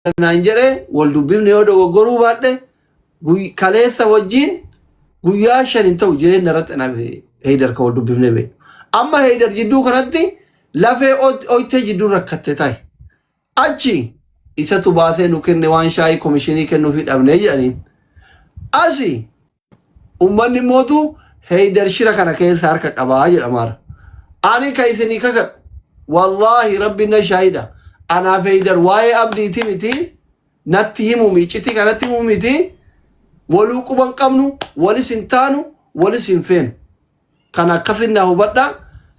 Naan jedhe wal dubbifne yoo dogoggoruu baadhe kaleessa wajjin guyyaa 5 hin ta'u jireenya irratti anaaf Heydar ka wal dubbifne beeknu. Amma Heydar jidduu kanatti lafee oytee jidduu rakkatte ta'i. Achi isatu baasee nu kenne waan shaayii komishinii kennuufii dhabnee jedhaniin. Asi Ummanni mootu Heydar shira kana keessa harka qabaa jedhamaara. Ani ka isinii kakadhu wallaahi rabbi na shaahida anaaf Heydar waa'ee abdiiti miti natti himu micitii kanatti himu miti waluu quban qabnu walis hin taanu walis hin feenu. Kan akkasin na hubadha.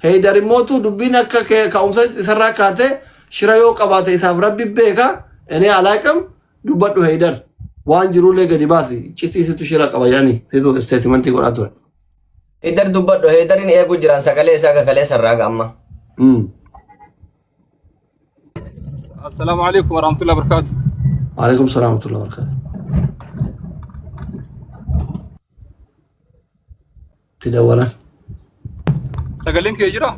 Heydar immootu dubbiin akka ka'umsa isarraa kaate shira yoo qabaate isaaf rabbi beeka. Enee alaaqam dubbadhu Heydar. Waan jirullee gadi baasi. Iccitii situ shira qaba jedhani situ isteetimentii godhaa ture. Heydar dubbadhu. Heydariin eeguu jiran sagalee isaa kakalee sarraa amma. Assalaamu alaikum warahmatullahi wabarakatuh. Waalaikum salaam wa rahmatullahi wa barakatuh. Itti dawwalan. Sagaleen kee jira?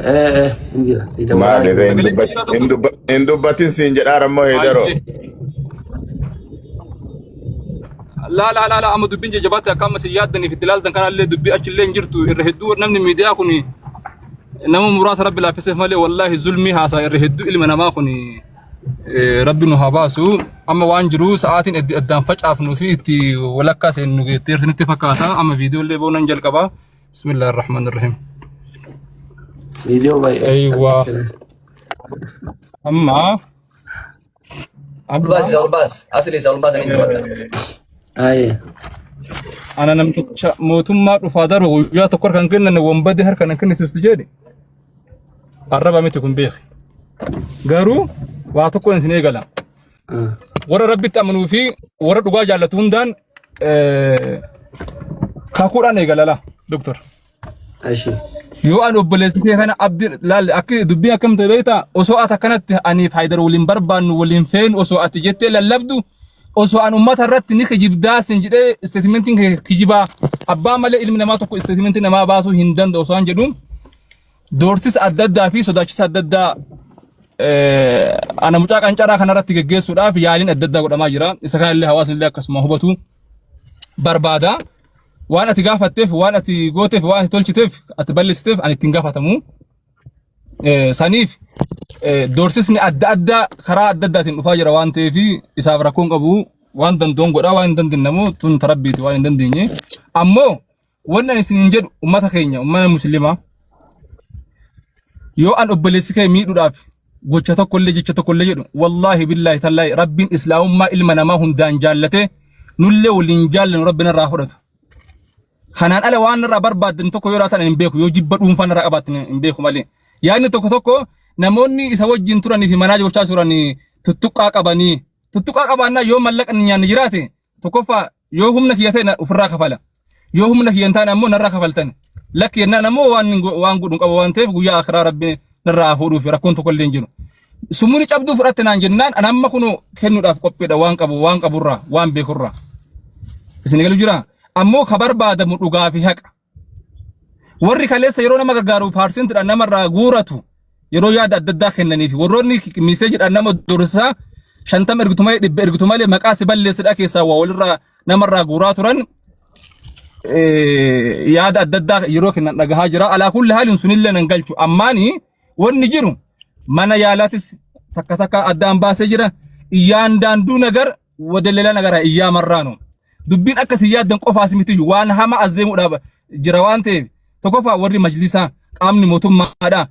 Ee hin jira. Itti dawwalaa Maali jiru. ree hin Sagaleen kee dubbat- jira hin doktor? dubba- hin dubbatin siin jedhaara immoo heedaroo. Baay'ee. Laa laa laa laa amma dubbiin jajjabaatti akka amma isin yaaddaniif itti ilaaltan kanallee dubbii achillee hin jirtu irra hedduu namni miidiyaa kun nama muraasa rabbi laaffiseef malee wallaahi zulmii haasaa irra hedduu ilma namaa kun Rabbi nu haa baasu. Amma waan jiru sa'aatiin itti addaan facaafnuu fi itti walakkaa seennu geetteerti nutti fakkaata. Amma viidiyoo illee boonan jalqaba. Bismillaahi rahmaan rahiim. Viidiyoo baay'ee. Eeywa. Amma Ol baas isa ol baas. Asli isa ol baas ani dubbadha. Aye. Ana namticha mootummaa dhufaa darbu guyyaa tokko harkaan kennan wambadee harkaan hin kennisiistu jedhe. Arraba miti kun beeki. Garuu waa tokkoon isin eegala. Warra Rabbitti amanuu fi warra dhugaa jaallatu hundaan kakuudhaan eegala laa doktor. Ashi. Yoo an obboleessi kee kana abdi laalle akki dubbii akkam ta'e beektaa osoo ati akkanatti aniif Haydar waliin barbaannu waliin feenu osoo ati jettee lallabdu osoo an ummata irratti ni kijibdaa sin jedhee isteetimentiin kee kijibaa abbaa malee ilmi namaa tokko isteetimentii namaa baasuu hin danda'u osoo an jedhu doorsisa adda addaa fi sodaachisa adda addaa ana mucaa qancaraa kanarratti geggeessuudhaaf yaaliin adda addaa godhamaa jira. Isa kanallee hawaasni illee akkasuma hubatu barbaada. Waan ati gaafatteef, waan ati gooteef, waan ati tolchiteef, ati balleessiteef ani ittiin gaafatamu. Saniif doorsisni adda addaa karaa adda addaatiin dhufaa jira waan ta'eef isaaf rakkoon qabu waan danda'uun godhaa waan hin dandeenye immoo tun tarabbiiti waan hin dandeenye. Ammoo Wanni ani isiniin jedhu ummata keenya ummata muslimaa yoo an obboleessi kee miidhuudhaaf gocha tokko illee jecha tokko illee jedhu wallaahi billaahi tallaahi rabbiin islaamummaa ilma namaa hundaan jaallatee nullee waliin jaallannu rabbi narraa fudhatu. Kanaan ala waan narraa barbaaddan tokko yoo laatan hin beeku yoo jibba dhuunfaa narraa qabaattan hin beeku malee. Yaadni tokko tokko namoonni isa wajjin turanii fi manaa gochaa turan tuttuqqaa qabanii tuttuqqaa qabaannaa yoo mallaqa hin nyaanne jiraate Tokkoffaa yoo humna kiyya ta'e ofirraa kafala. Yoo humna kiyya hin taane ammoo narraa kafaltan. Lakki jennaan ammoo waan waan godhu hin qabu waan ta'eef guyyaa akhiraa rabbi narraa haa fuudhuuf rakkoon tokko illee hin jiru. Sumuni cabduu fudhatte naan jennaan an amma kunoo kennuudhaaf qophiidha waan qabu waan qaburraa waan beekurraa. Isin galu jira ammoo ka barbaadamu dhugaa fi haqa. Warri kaleessa yeroo nama gargaaru paarseentidhaan namarraa guuratu yeroo yaada adda addaa kennaniif warroonni miiseejiidhaan nama dorsisaa 50 ergitu malee 100 ergitu malee maqaa si balleessidha keessaa waa walirraa namarraa guuraa turan yaada adda addaa yeroo kennan dhagahaa jira. Alaa kulli haalin sunillee nan galchu. Ammaani wanni jiru mana yaalaatis takka takka addaan baasee jira. Iyyaandaanduu nagar wada lela nagara iyyaa marraanu. Dubbiin akka isin yaaddan qofaas miti waan hama as deemuudhaaf jira waan ta'eef tokkoffaa warri majlisaa qaamni mootummaadha.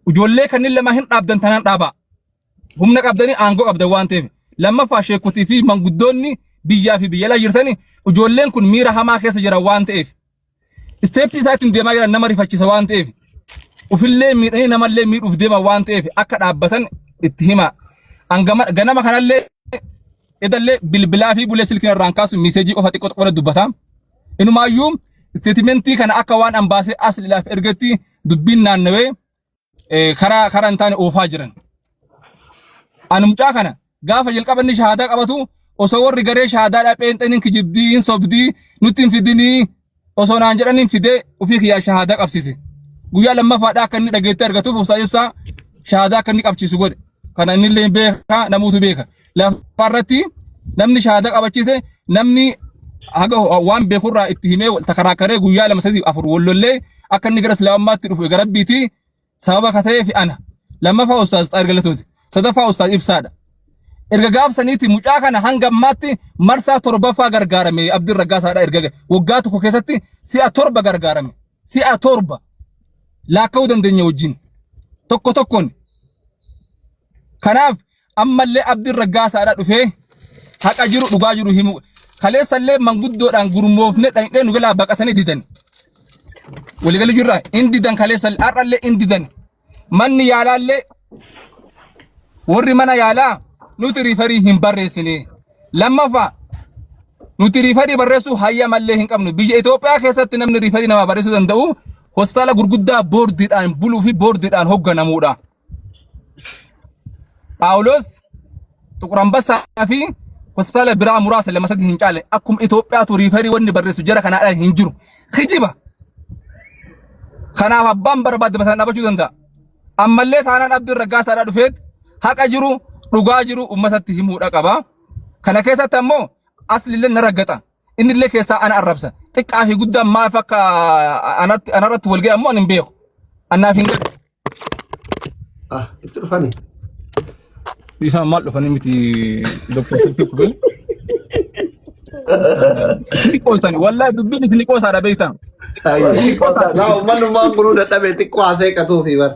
Ijoollee kanneen lama hin dhaabdan tanaan dhaabaa. Humna qabdanii aangoo qabdan waan ta'eef. Lammaffaa sheekotii fi manguddoonni biyyaa fi biyya alaa jirtanii ijoolleen kun miira hamaa keessa jiran waan ta'eef. Isteeppii isaa ittiin deemaa jiran nama rifachiisa waan ta'eef ofillee miidhanii namallee miidhuuf deeman waan ta'eef akka dhaabbatan itti hima. Angama ganama kanallee edallee bilbilaa fi bulee silkiin irraan kaasu miiseejii qofa xiqqoo xiqqoo dubbata. Inumaayyuu isteetimentii kana akka waan ambaasee asliidhaaf ergetti dubbiin naannawee karaa karaa hin taane oofaa jiran. Ani mucaa kana gaafa jalqaba inni shahaadaa qabatu osoo warri garee shahaadaadhaa pheenxeen hin kijibdii hin sobdii nutti hin fidinii osoo naan jedhan hin fidee ofii kiyyaa shahaadaa qabsiise. Guyyaa lammaffaadhaa akka inni dhageettii argatuuf Ustaaz Ibsaa shahaadaa akka inni qabsiisu godhe. Kana innillee beeka, namuutu beeka. Lafarratti namni shahaadaa qabachiise, namni haga waan beekurraa itti himee takaraakaree guyyaa 2 3 4 wallollee akka inni gara islaamummaatti dhufu egaa rabbiiti sababa ka ta'eef ana. Lammaffaa Ustaaz Xaahir Galatooti. Sadaffaa Ustaaz Ibsaadha. Erga gaafsaniiti mucaa kana hanga ammaatti marsaa torbaffaa gargaarame Abdiin Raggaasaadha erga waggaa tokko keessatti si'a 7 gargaarame. Si'a 7 laakka'uu dandeenya wajjin tokko tokkoon. Kanaaf ammallee Abdiin Raggaasaadha dhufee haqa jiru dhugaa jiru himu. Kaleessallee manguddoodhaan gurmoofne dhaqnee nu jalaa baqatanii didan. Waliigalii jirra in didan kaleessallee har'allee in didan. Manni yaalaallee warri mana yaalaa nuti riifarii hin barreessine. Lammaffaa nuti riifarii barreessuu hayyamallee hin qabnu. Biyya Itoophiyaa keessatti namni riifarii namaa barreessuu danda'u hospitaala gurguddaa boordiidhaan buluu fi boordiidhaan hoogganamuudha. Phaawulos Xuqur Ambassaa fi hospitaala biraa muraasa 2 3 hin caalle akkuma Itoophiyaatu riifarii wanni barreessu jara kanaadhaan hin jiru. Kijiba. Kanaaf abbaan barbaade mataan dhaabachuu danda'a. Ammallee taanaan Abdiin Raggaasaadhaa dhufeet haqa jiru dhugaa jiru uummatatti himuudha qaba. Kana keessatti ammoo aslillee na raggaxa. Innillee keessaa ana arrabsa. Xiqqaa fi guddaan maaf akka anatti anarratti wal ga'e ammoo ani hin beeku. Annaaf hin galu. Ah, itti dhufani. Isaan maal dhufanii miti Dr. Silkii kubee. Isin qoosani wallahi dubbiin isin qoosaadha beektaa. Laa uummanummaan kunuu dadhabee xiqqoo haasee qatuufi bar.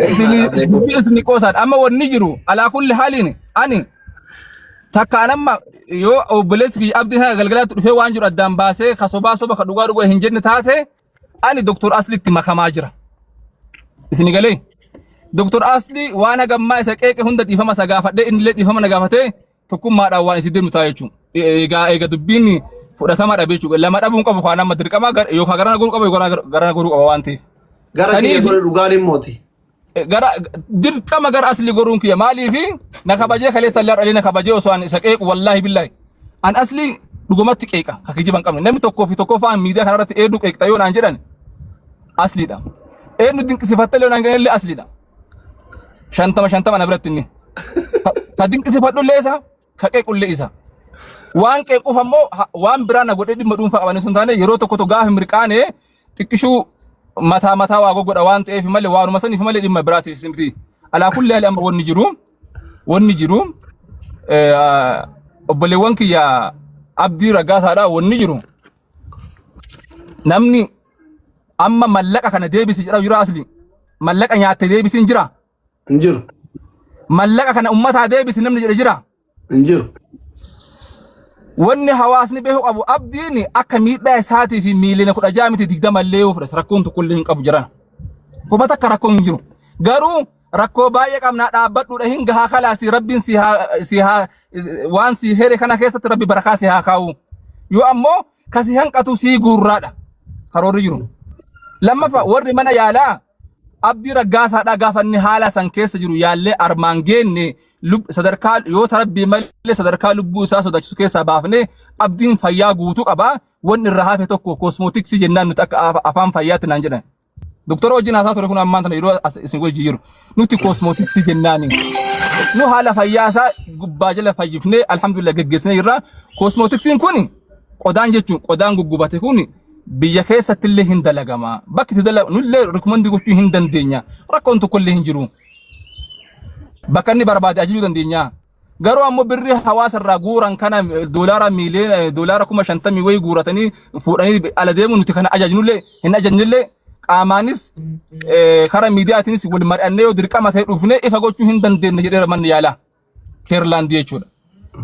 Isin dubbiin isin qoosaadha. Amma wanni jiru alaa kulli haaliin ani takkaan amma yoo obboleessi kiyya abdiin haga galgalaatti dhufee waan jiru addaan baasee ka sobaa soba ka dhugaa dhugaa hin jenne taate ani Dr. Aslitti makamaa jira. Isin galee Dr. Asli waan hagammaa isa qeeqe hunda dhiifama isa gaafadhee innillee dhiifama na gaafatee tokkummaadhaan waan itti deemnu ta'a jechuudha. Egaa eega dubbiin fudhatama dhabe jechuudha. Lama dhabuun qabu kaan amma dirqama yookaan garana goruu qaba yookaan garana goruu qaba waan ta'eef. Gara kiyya Saniif gore dhugaan hin mooti. Gara dirqama gara asli goruun kiyya maaliifi na kabajee kaleessa illee har'allee na kabajee osoo an isa qeequ wallaahi billaahi an asli dhugumatti qeeqa ka kijiba hin qabne namni tokkoo fi tokkoffaan miidiyaa kanarratti eenyu qeeqxa yoo naan jedhan asliidha eenyu dinqisifatta illee naan jedhan illee asliidha 50 50 na biratti inni ka dinqisifadhu illee isa ka qeequ illee isa waan qeequuf ammoo waan biraa na godhee dhimma dhuunfaa qabanii sun taane yeroo tokko tokko gaafa mirqaane xiqqishuu mataa mataa waa goggodha waan ta'eef malee waanuma saniif malee dhimma biraatiif miti. Alaa kulli haali amma wanni jiru obboleewwan kiyya Abdii Raggaasaadha wanni jiru namni amma mallaqa kana deebisi jedha jira asli mallaqa nyaatte deebisiin jira. Hin jiru. Mallaqa kana ummataa deebisi namni jedhe jira. Hin jiru. Wanni hawaasni beeku qabu abdiin akka miidhaa isaatii fi miiliyoona 16 miti 20 illee yoo fudhate rakkoon tokko illee hin qabu jiran. Kuma takka rakkoon hin jiru. Garuu rakkoo baay'ee qabnaa dhaabbadhuudha hin gahaa kalaasii rabbiin si haa si haa waan si here kana keessatti rabbi barakaa si haa kaa'u. Yoo ammoo kasi hanqatu sii guurraadha karoorri jiru. Lammaffaa warri mana yaalaa Abdii Raggaasaadhaa gaafa inni haala san keessa jiru yaallee armaan geenne sadarkaa yoo tarabbii malee sadarkaa lubbuu isaa sodaachisu keessaa baafnee abdiin fayyaa guutuu qaba. Wanni irraa hafe tokko koosmootiksii jennaan nuti akka afaan fayyaatti naan jedhan. Doktora wajjin haasaa ture kun ammaan tana yeroo as isin wajjin jiru. Nuti koosmootiksii jennaani. Nu haala fayyaa isaa gubbaa jala fayyifnee alhamdulillah geggeessinee jirra. Koosmootiksiin kun qodaan jechuun qodaan guggubate kun biyya keessatti illee hin dalagama. Bakki itti dalagu nullee rikoomandii gochuu hin dandeenya. Rakkoon tokko illee hin jiru. Bakka inni barbaade ajajuu dandeenya. Garuu ammoo birrii hawaasa irraa guuran kana doolaara miiliyoona doolaara 50,000 wayii guuratanii fuudhanii ala deemu nuti kana ajajnullee hin ajajnillee qaamaanis karaa miidiyaatiinis wal mari'annee yoo dirqama ta'e dhufnee ifa gochuu hin dandeenye jedheera manni yaalaa. Keerlaandii jechuudha.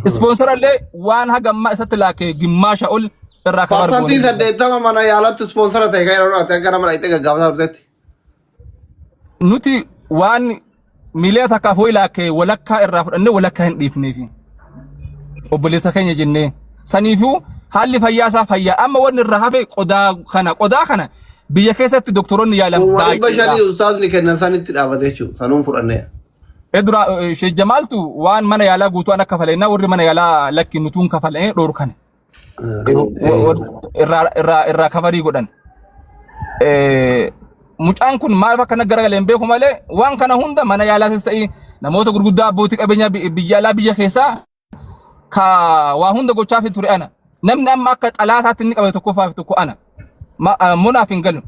Ispoonsara illee waan haga ammaa isatti laake gimmaasha ol irraa kabar Parsantii goone. 80 mana yaalatti ispoonsara ta'e kan yeroo ati akka nama dhaqxee gaggaafataa turtetti. Nuti waan miiliyoona takkaaf wayi laakkee walakkaa irraa fudhannee walakkaa hin dhiifneefi. Obboleessa keenya jennee. Saniifuu haalli fayyaa isaa fayyaa. Amma wanni irraa hafe qodaa kana biyya keessatti doktoroonni yaalan Kuma 500 baay'eedha. Ustaazni kennan sanitti dhaabate jechuudha. Sanuun fudhannee. Dura Sheekh Jamaaltu waan mana yaalaa guutuu an akka kafaleenna warri mana yaalaa lakki nutuun kafalee dhoorkan. Irraa kabarii godhan. Mucaan kun maal akka na garagalee hin beeku malee waan kana hunda mana yaalaatis ta'e Namoota gurguddaa abbootii qabeenyaa biyya alaa biyya keessaa ka waa hunda gochaafi ture ana. Namni amma akka xalaataatti inni qabate tokkoffaa fi tokko ana. Munaaf hin galu.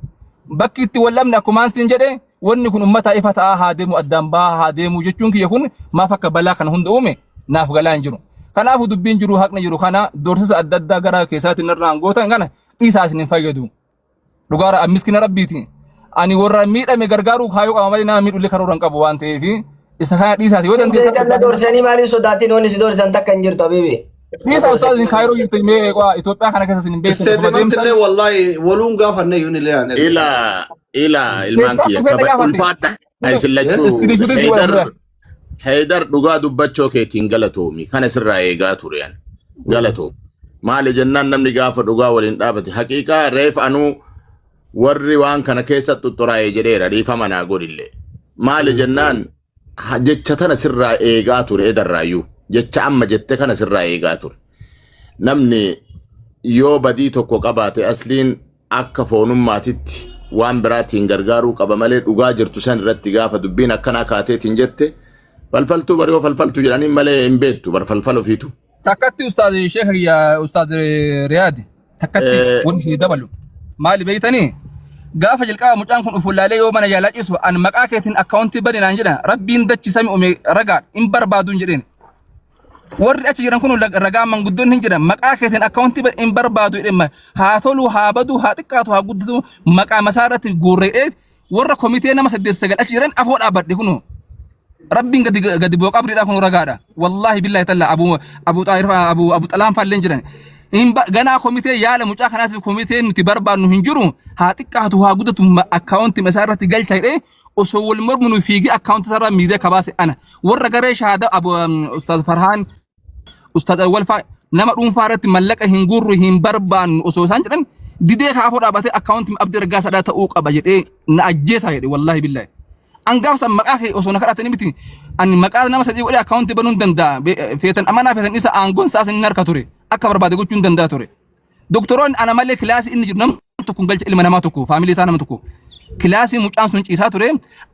Bakki itti wal dhabne akkumaan siin jedhe wanni kun uummataa ifa ta'aa haa deemu addaan bahaa haa deemu jechuun kiyya kun maaf akka balaa kana hunda uume naaf galaa hin jiru. Kanaafuu dubbiin jiru haqni jiru kana doorsisa adda addaa gara keessaatiin irraan gootan kana dhiisaa isin hin fayyadu. Dhugaara an miskina rabbiiti. Ani warra miidhame gargaaruu kaayoo qaba malee nama miidhullee karoora hin qabu waan ta'eef isa kana dhiisaati yoo dandeessan Danna doorsanii maaliif sodaatiin wanni si doorsan takka hin jirtu habibi. dhiisa ustaaz isin kaayiroo jirtu mee waa Itoophiyaa kana keessa isin hin beektan osuma Isteetimanti deemtan illee wallaahi waluun gaafanne iyyuu illee aan erge. Ila ila ilmaan keessaa kiyya dhufee na kaba gaafate. ulfaadha isin lachuu Iskiriishuutis wal Heydar bira. Heydar dhugaa dubbachoo keetiin galatoomi kana sirraa eegaa ture an galatoomi maali jennaan namni gaafa dhugaa waliin dhaabate haqiiqaa reef anuu warri waan kana keessa xuxxuraa'e jedheera dhiifama naa godhillee maali jennaan jecha tana sirraa eegaa ture edarraayyuu jecha amma jette kana sirraa eegaa ture namni yoo badii tokko qabaate asliin akka foonummaatitti waan biraatiin gargaaruu qaba malee dhugaa jirtu san irratti gaafa dubbiin akkanaa kaateetiin jette falfaltuu bari yoo falfaltuu jedhaniin malee hin beektu bar falfal ofiitu. Takkatti ustaaz sheekha kiyya ustaaz Riyaadi takkatti wanti isin dabalu maali beektanii gaafa jalqaba mucaan kun of wallaalee yoo mana yaalaa ciisu an maqaa keetiin akkaawuntii bani naan jedha rabbiin dachi sami uume ragaa hin barbaaduun jedheen. Warri achi jiran kun ragaa manguddoon hin jiran maqaa keetiin akkaawuntii hin barbaadu jedheen haa tolu haa badu haa xiqqaatu haa guddatu maqaa masaa irratti guurre'ee warra komitee nama 8 9 achi jiran afoo dhaabbadhe kunoo. Rabbiin gadi gadi bu'aa qabriidha kun ragaadha. Wallaahi billahi talla abu abu xaayir abu abu xalaan faalleen jiran. Hin ganaa komitee yaala mucaa kanaatiif komitee nuti barbaadnu hin jiru haa xiqqaatu haa guddatu akkaawuntii isaa irratti galcha jedhee osoo wal mormu nu fiigee akkaawuntii isaarraa miidiyaa kabaase ana. Warra garee shahaada abu ustaaz Farhaan Ustaaz Awwal faa nama dhuunfaa irratti mallaqa hin guurru hin barbaannu osoo isaan jedhan didee kaafoo dhaabatee akkaawuntiin Abdii Raggaasaadhaa ta'uu qaba jedhee na ajjeesaa jedhe wallaahi billaahi. An gaafa san maqaa kee osoo na kadhatanii miti ani maqaa nama sadii godhee akkaawuntii banuu hin danda'a. Feetan amanaa feetan isa aangoon isaas inni harka ture akka barbaade gochuu hin danda'a ture. Doktoroonni ana malee kilaasii inni jiru nam tokko hin galche ilma namaa tokko faamilii isaa nama tokko. Kilaasii mucaan sun ciisaa ture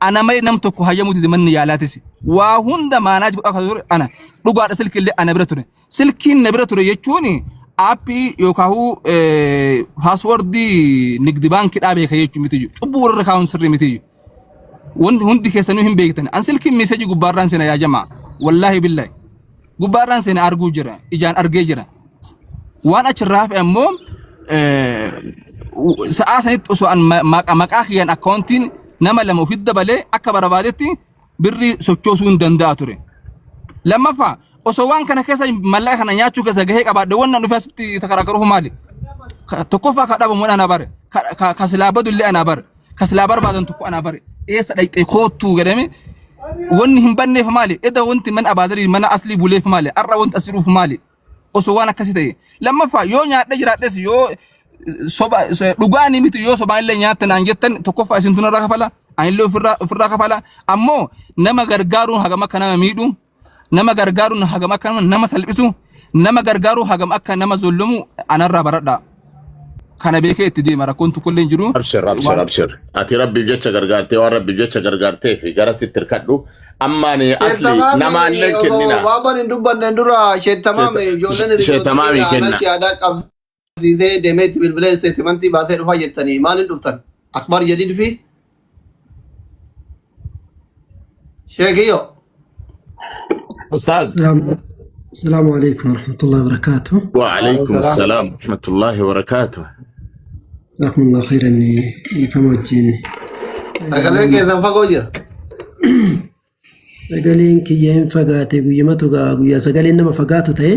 ana malee nam tokko hayyamuu dide manni yaalaatis. Waa hunda maanaaj godhaa kan ture ana dhugaadha silki illee ana bira ture. Silkiin na bira ture jechuun aappii yookaan paaswordii nigdi baankiidhaa beeka jechuun miti. Cubbuu warra kaa'uun sirrii miti. Wanti hundi keessanuu hin beektan. An silkiin meeseejii gubbaarraan seena yaa jamaa. Wallaahi billahi. Gubbaarraan seena arguu jira. Ijaan argee jira. Waan achirraa hafe ammoo sa'aa sanitti osoo an maqaa kiyyaan akkaawuntiin nama lama ofitti dabalee akka barbaadetti birrii sochoosuu hin danda'a ture. Lammaffaa osoo waan kana keessa mallaqa kana nyaachuu keessa gahee qabaadhe wannan dhufee asitti takaraakaruuf maali? Tokkoffaa ka dhabamu ana bare ka silaa badu illee ana bare ka silaa barbaadan tokko ana bare eessa dhayxee koottuu jedhame wanni hin banneef maali? Eda wanti mana abaazarii mana aslii buleef maali? Har'a wanti asii dhufu maali? Osoo waan akkasii ta'e. Lammaffaa yoo nyaadhee jiraadhes yoo soba dhugaan miti yoo sobaan illee nyaatte naan jettan tokkoffaa isintu narraa kafala anillee ofirraa ofirraa kafala ammoo nama gargaaruun hagam akka nama miidhu nama gargaaruun hagam akka nama salphisu nama gargaaruu hagam akka nama zollomu anarraa baradhaa. Kana beekee itti deema rakkoon tokkollee hin jiru. Abshir, abshir, abshir. Ati rabbiif jecha gargaartee waan rabbiif jecha gargaartee fi gara sitti hirkadhu. Amma ani asli Sheettamaami namaallee osoo kennina. waaban hin dubbanne dura sheettamaami ijoolleen hiriyoota Sheettamaami kiyya kenna. ana shaadaa qabsiisee deemee itti bilbilee isteetimantii baasee dhufaa jettanii maaliin dhuftan? Akbar Jadiid fi Sheekiyyo. Ustaaz. السلام السلام عليكم ورحمة الله وبركاته. وعليكم Salaam. السلام ورحمة الله وبركاته. جزاكم الله خيرا فموجين. Sagaleen keessan fagoo jira. Sagaleen kiyya hin fagaate guyyamatu gaa guyyaa sagaleen nama fagaatu ta'e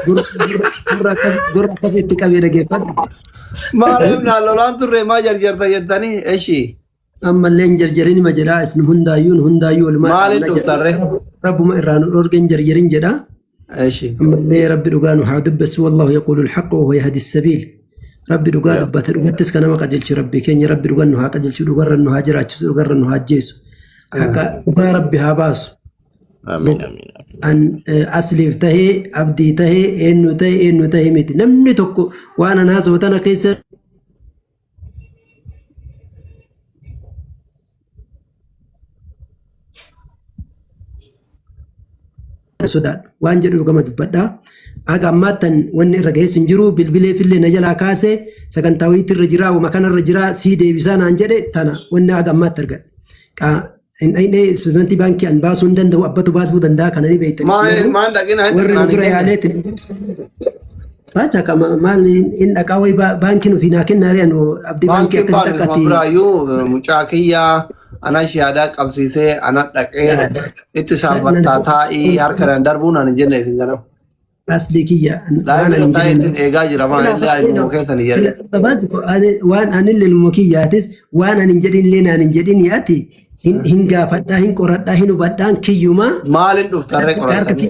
gurra akkas gurra akkas itti qabee dhageeffadhu. Maaliif naan lolaan turre maa jarjarta jettanii eshi Ammallee hin jarjarin ma jedhaa isin hundaayyuu nu hundaayyuu walumaa maaliin dhaabna jedha. dhuftarre Rabbuma irraa nu dhorge hin jarjarin jedha. eshi. Ammallee rabbi dhugaa nu haa dubbessu wallahu yaquulu alhaqqa wa huwa yahdi sabiil. Rabbi dhugaa dubbate dhugattis kan nama qajeelchu rabbi keenya rabbi dhugaan nu haa qajeelchu dhugarra nu haa jiraachisu dhugarra nu haa ajjeesu. Haqa dhugaa rabbi haa baasu. Amiin amiin. An asliif tahee abdii tahee eenyu tahee eenyu tahee miti namni tokko waan an haasa'u tana keessa ani sodaadhu waan jedhu dhugama dubbadha. Haga ammaattan wanni irra gahees hin jiru bilbileefillee na jalaa kaase sagantaa wayiitti irra jira wama kanarra jira sii deebisaa naan jedhe tana wanni haga ammaatti argadhe. Hin dhaqnee ispeesimentii baankii an baasuu hin danda'u abbatu baasuu danda'a kana ni beektan. Maan dhaqina hin Warri nu dhaqnaan dura hin kenne. yaaleetiin Facha kama maal hin dhaqaa wayi baankiin ofii naa kennaa ri'an abdii baankii Baankiin akkasitti baanu akka isuma ati biraayyuu mucaa kiyyaa ana shiyaadaa qabsiisee ana dhaqee itti saanfattaa taa'ii harka naan darbuu naan hin jenne isin ganama. Asli kiyya waan Laayif ani irra hin taa'ee jedhin ittiin eegaa jira maa illee ilmoo keessan jedhe. Waan ani ilmoo kiyyaatis waan ani hin jedhin illee naan hin jedhin ati hin gaafadhaa hin qoradhaa hin hubadhaan kiyyumaa Maaliin dhuftarree qorattanii?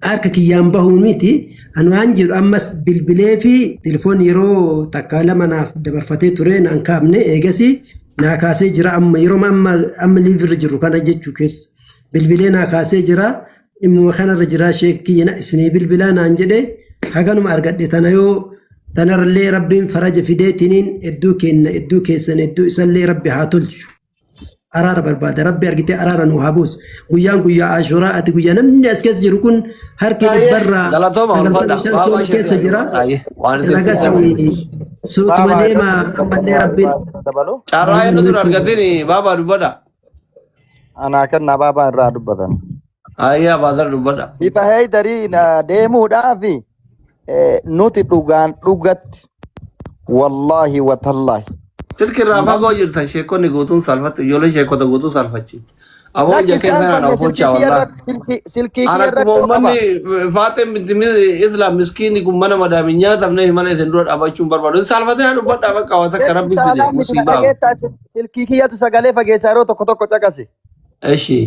Harka kiyyaan bahuu miti. Ani waan jedhu ammas bilbilee fi telefoon yeroo takka lama naaf dabarfatee ture naan kaafne eegasii naa kaasee jira amma yeroo amma amma liivirra jiru kana jechuu keessa bilbilee naa kaasee jira. Dhimmuma kanarra jiraa sheek kiyya na isinii bilbilaa naan jedhe haganuma argadhe tana yoo tanarrallee rabbiin faraja fideetiniin hedduu keenna hedduu keessan hedduu isallee rabbi haa tolchu. Araara barbaada rabbi argitee araara nu haa buusu. Guyyaan guyyaa ashuraa ati guyyaa namni as keessa jiru kun harki dhibbarraa Galatooma ulfaadha. 95 Baabaa sooma keessa sheekii jira. Baay'ee waan isin Ragas fidan. suutuma deema ammallee rabbiin dabalu. Carraa inni dur argatin baabaa dubbadha. Anaa kennaa baabaa irraa dubbatan. Ayyaa baadar dubbadha. Bifa heeydarii deemuudhaaf nuti dhugaan dhugatti wallaahi watallaahi. Silki irraa fagoo jirtan sheekonni guutuun salfatti ijoollee sheekota guutuu salfachiifti. Aboo ija Lakki keessan ana saalfanne silkii ofolchaa kiyya wallaahi. irratti silkii Ana kiyya akkuma rakkoo qaba. uummanni faaxeen binti Islaam miskiinni kun mana madaamin nyaatamne malee isin dura dhaabachuu hin barbaadu. Salfatee haa dubbadhaa bakka waan takka Jechi rabbi fide saalaa miti na musiibaa. dhageettaa silkii kiyyatu sagalee fageessaa yeroo tokko tokko caqasi. Eshi.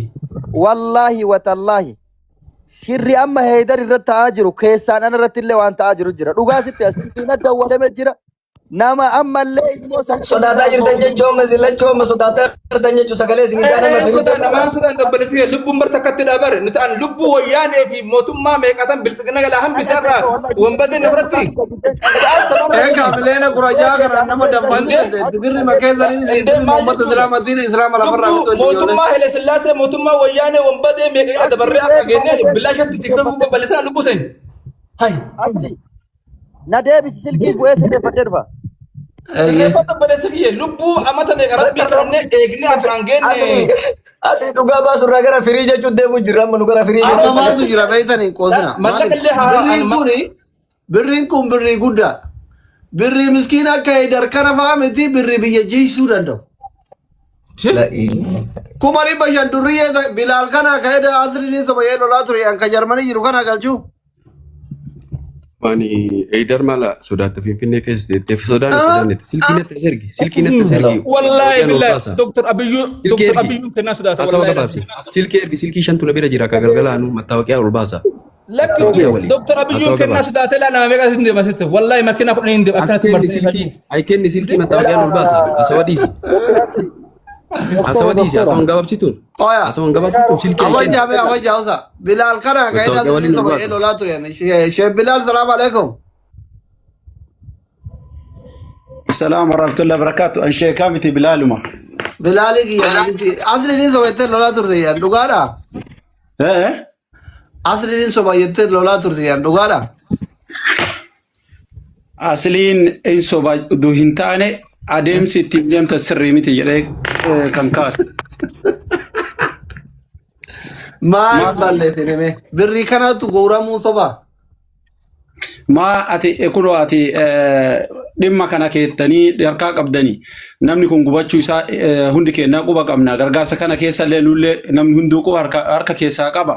Wallaahi watallaahi shirri amma heeydar irratti ta'aa jiru keessaan ana irratti illee waan ta'aa jiru jira. Dhugaa sitti as silkiin adda awwalame jira. Nama ammallee immoo sagalee Sodaataa jirtan jechuun amma isin lachuu amma sodaataa jirtan jechuun sagalee isin taane Ee sodaan namaan sodaan dabbalisiise lubbuun bar takkatti dhaabare nuti an lubbuu wayyaanee fi mootummaa meeqatan biltsiginna galaa hambisee irraa wanbadeen irratti Ee kaamileena kurajaa kana nama dambaasuu dandeetti. Birri makeessaniin isin Indee birri maal uummata jechuudha? islaamatiin islaama lafarraa Lubbuu fixuu ijoollee. mootummaa Haile Sillaasee mootummaa wayyaanee wanbadee meeqa irra dabarree akka geennee bilaashatti tiktookii babal'isaa lubbuu seenya. Hay. Asli na deebisi silkii bu'ee sirreeffadhee dhufa. Eeyyee. Sirreeffadhu obboleessa kiyya lubbuu amata meeqa rabbii kadhannee eegnee afaan geenne. Asli asli dhugaa baasu irraa gara firii jechuun deemu jirra amma nu gara firii Amma jechuun. maaltu jira beektanii qoosina. Mallaqa illee haa Birriin kun birriin kun birrii guddaadha. Birrii miskiina akka Haydar kana fa'aa miti birrii biyya jiisuu danda'u. 500,000 durriyyee Bilaal kana ka asliin sobayee lolaa ture an ka Jarmanii jiru kana galchuu. Ani Eidar mala sodaatte Finfinnee keessa teettee sodaan sodaanne silkii natti as ergi silkii natti as ergi Wallaahi Oromiyaa billahi baasa. Dr. Abiyyuu Silkii Dr. ergi. Abiyyuun kennaa sodaata Hasawa wallaahi. gabaabsi silkii ergi silkii shantu na bira jira ka galgalaanu mattaawaqiyaa ol baasa. Lakki Oromiyaa waliin. Dr. Abiyyuun Hasawa kennaa gabaabsi. sodaatee laa nama meeqa isin deema sitti wallaahi makiinaa kudhan hin deema As akkanatti kenni marsanii silkii ay kenni silkii mattaawaqiyaa ol baasa hasawa dhiisi hasawa dhiisi hasawan gabaabsituun Oya. hasawan gabaabsituun silkii ay kenni. Awajja be awajja usa. Bilal kana ka ida Mattaawaqiyaa waliin asliin ol sobayee baasa. lolaa ture. Sheekh Bilal salaam alaikum. السلام ورحمة الله وبركاته أن شيء كامتي بلالما Bilali kiyya namichi asliin sobayettee lolaa turte yan dhugaadha. إيه Asliin sobayettee lolaa turte yan dhugaadha. أصلين إن سوبا دوهنتاني أديم ستين ديم تسري متي جري كان كاس Maal ما balleessine mee birrii kanatu guuramuu soba. ما أتي كلو أتي dhimma kana keettanii harkaa qabdanii namni kun gubachuu isaa hundi keenya quba qabna gargaarsa kana keessa illee nullee namni hunduu quba harka keessaa qaba.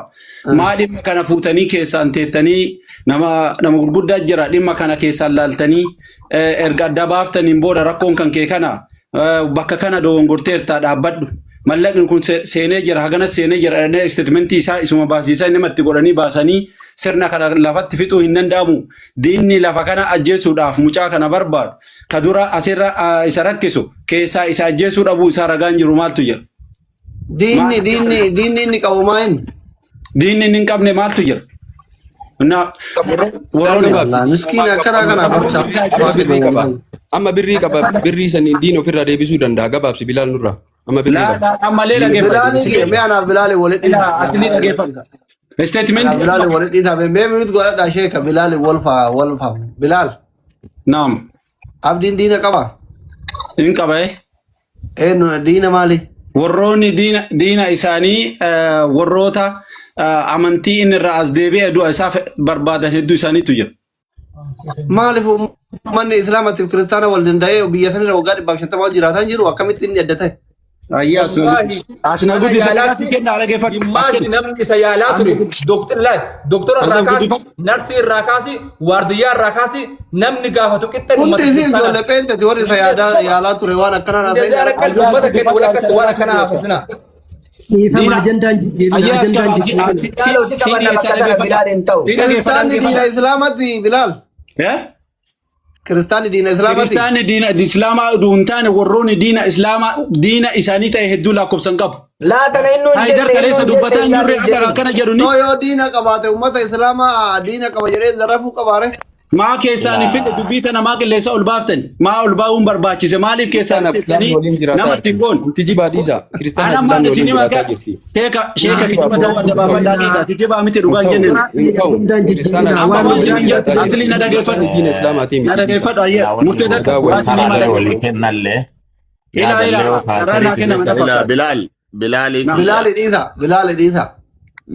Maa dhimma kana fuutanii keessaan teettanii nama nama gurguddaa jira dhimma kana keessaan laaltanii erga adda baaftaniin booda rakkoon kan kee kana bakka kana dogongorteertaa dhaabbadhu. Mallaqni kun seenee jira hagana seenee jira jedhanii isteetmentii isaa isuma baasisaa namatti godhanii baasanii sirna kana lafatti fixuu hin danda'amu. Diinni lafa kana ajjeesuudhaaf mucaa kana barbaadu. Ka dura asirra isa rakkisu keessaa isa ajjeesuu dhabuu isaa ragaan jiru maaltu jira? Diinni diinni diinni inni qabu maa inni? Diinni inni hin qabne maaltu jira? Na warroonni Wallah miskiina akkana kana barta. Amma birrii qaba. Amma birrii qaba. Birrii sanii diin ofirraa deebisuu danda'a. Gabaabsi Bilaal nurraa. Amma birrii laa qaba. ammallee Diin ofirraa dhageeffadhu. Bilaali deebisuu kiyya mee danda'a. anaaf Bilaali walitti Ilaa asilii dhageeffadhu. Statement Bilaal wal dhiisaa mee mute godhadhaa sheeka Bilaal wal faa wal faa Bilaal Naam. abdiin diina qaba Hin qaba eh. eenyu diina maali? Warroonni diina isaanii warroota amantii inni irraa as deebi'ee du'a isaa barbaadan hedduu isaaniitu jira. Maaliif uummanni islaamatiif kiristaana wal danda'ee biyya sanirra waggaa 150 jiraataa hin jiru akkamitti inni adda ta'e? Ayyaa as na Wallaahi as na mana guddisa yaalaatti si kenna dhaggeeffadhu. As dhimmaatti kenna. namni isa yaalaa ture dooktar laal dooktora As irraa na kaasi guddifadhu. narsii irraa kaasi waardiyyaa irraa kaasi namni gaafatu qixxeen Hundi uummata isii kiristaanaa. ijoollee pheenxeti warri isa Indeessu soba. yaalaa ture waan akkanaa na Indeessi ta'e. ala qalbii uummata keenya walakkaatti waan akkanaa haasofsina. Dhiifama Diina ajandaan jijjiirina ayyaa as ajandaan qaba. jijjiirina. Si Bilaal hojii si qabanna dhiyeessaa bakka tana dhaggeeffadha. Bilaal hin ta'u. Si dhaggeeffadha Kiristaanni diina dhaggeeffadha. islaamati Bilaal. Eh? Kiristaanni diina islaamati. Kiristaanni diina islaamaa oduu hin taane warroonni diina islaamaa diina isaanii ta'e hedduu lakkoofsan qabu. Laa tana innuu hin Haayidar jenne innuu kaleessa hin jenne dubbataa hin Bilaal jirre hin akka jedhin. akkana jedhu ni Too yoo diina qabaate uummata islaamaa diina qaba jedhee zarafuu qabaare. maa keessaan hin fidhe dubbii tana maa qilleensa ol baaftan maa ol baa'uun barbaachise maaliif keessaan Kiristaanaaf islaamni fittanii waliin jiraataa nama ittiin jirti. goon. Kun kijibaa dhiisa. Kiristaanaaf Ana islaamni maal waliin isin hima jiraataa jirti. sheeka sheeka Kijibaa kijiba ta'uu adda boo hin ta'u. baafadhaa keekaa kijibaa miti dhugaa Hin hin ta'u. jenneen. Hin ta'u. Ajandaan Kiristaanaaf jijjiirina Amma waan islaamni waan waliin isin hin jiraataa jedhu jirti. asli na Kiristaanni dhaggeeffadhu. diina islaamaatii Na miti dhiisa. dhaggeeffadhu ayyee murtee takka Nagaa waan waliin isin hima Karaa dhaggeeffadhu. walii kennallee Ilaa yaadallee ilaa yoo carraa naa kaatanitti kennama na jecha ilaa fakkaata. Bilaal Bilaalii Naam. kiyya Bilaal dhiisa Bilaal dhiisa.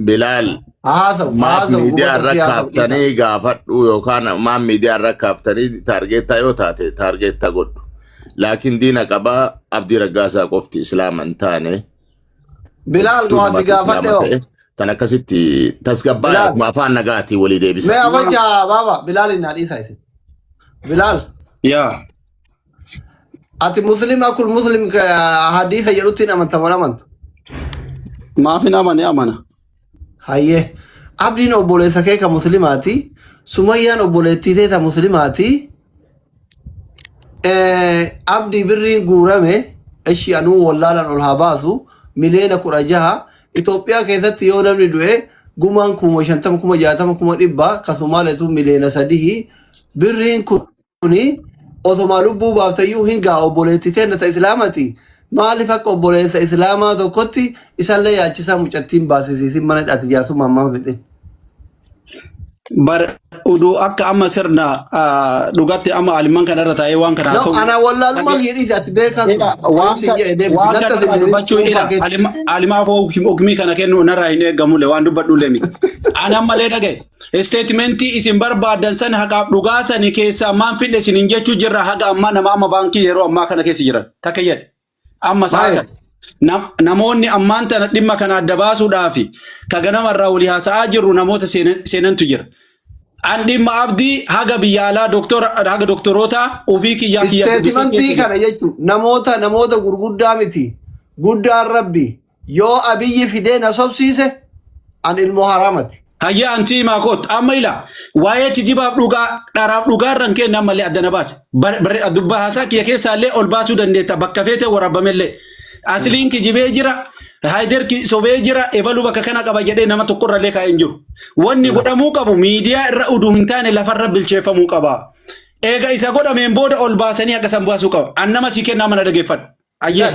Bilaal Haasa'u maaf haasa'u miidiyaa gubata irra fi haasa'u dhiisa. kaaftanii gaafadhu yookaan maaf miidiyaa irra kaaftanii taargeettaa yoo taate taargeettaa godhu. Laakiin diina qabaa Abdii Raggaasaa qofti islaama hin taane Bilaal hedduu waa si namaatu gaafadhe islaama hoo. ta'e tan akkasitti tasgabbaa'e Bilaal akkuma afaan nagaatii walii mee deebisa. abacha baaba Bilaal hin dhiisa isin. Bilaal Yaa. ati muslim akul muslim hadiisa jedhutti hin amanta moo hin amantu? Maaf hin amane amana. Hayyee abdiin obboleessa kee ka muslimaati. Sumayyaan obboleettii tee ta muslimaati. Abdii birriin guurame ishi anuu wallaalaan ol haa baasu 16 miliyoona Itoophiyaa keessatti yoo namni du'e gumaan 50,000 60,000 100,000 ka Somaaleetu 3 miliyoona birriin kuni osoma lubbuu baaftayyuu hin gaa obboleettii teenna ta islaamati maaliif akka obboleessa islaamaa tokkotti isallee yaachisaa mucattiin baasisiisin mana hidhaati jaarsummaa ammaa fixe. Bar uduu akka amma sirna dhugatti amma alimman kana irra taa'ee waan kana No, haasa'u. ana wallaalummaa kiyya dhiisi ati beekaa Ila ture. waan Deemsi jedhe deemsi waan natti kana as hin irraa deebiin dubbachuu ila dhuunfaa keetti. alimaaf hukmii kana kennu narraa hin eeggamule waan dubbadhullee miti. Ana malee dhagaye isteetimentii isin barbaadan san haqaaf dhugaa sani keessaa maan fidhe isin hin jechuu jirra haga ammaa nama amma baankii yeroo ammaa kana keessa jiran takka jedhe. Amma sa'a Maali? kana. Namoonni ammaan tana dhimma kana adda baasuudhaaf ka ganamarraa walii haasa'aa jirru namoota seenantu jira. An dhimma abdii haga biyya alaa doktora haga doktoroota ofii kiyyaa kiyya dubbisee Isteetimentii keessa jira. kana jechuun namoota namoota gurguddaa miti. Guddaan rabbi yoo abiyyi fidee na sobsiise an ilmoo haraamati. Hayya anti himaa koot amma ila waa'ee kijibaaf dhugaa dharaaf dhugaa irra hin kenne ammallee adda na baase. Dubba haasaa kiyya keessaallee ol baasuu dandeetta bakka feete waraabamellee. Asliin kijibee jira Haayider sobee jira ebaluu bakka kana qaba jedhee nama tokkorrallee kaa'ee hin jiru. Wanni godhamuu qabu miidiyaa irra uduu hin taane lafarra bilcheeffamuu qaba. Eega isa godhameen booda ol baasanii akka san baasuu qaba. An nama sii kennaa mana dhageeffadhu. Ayyee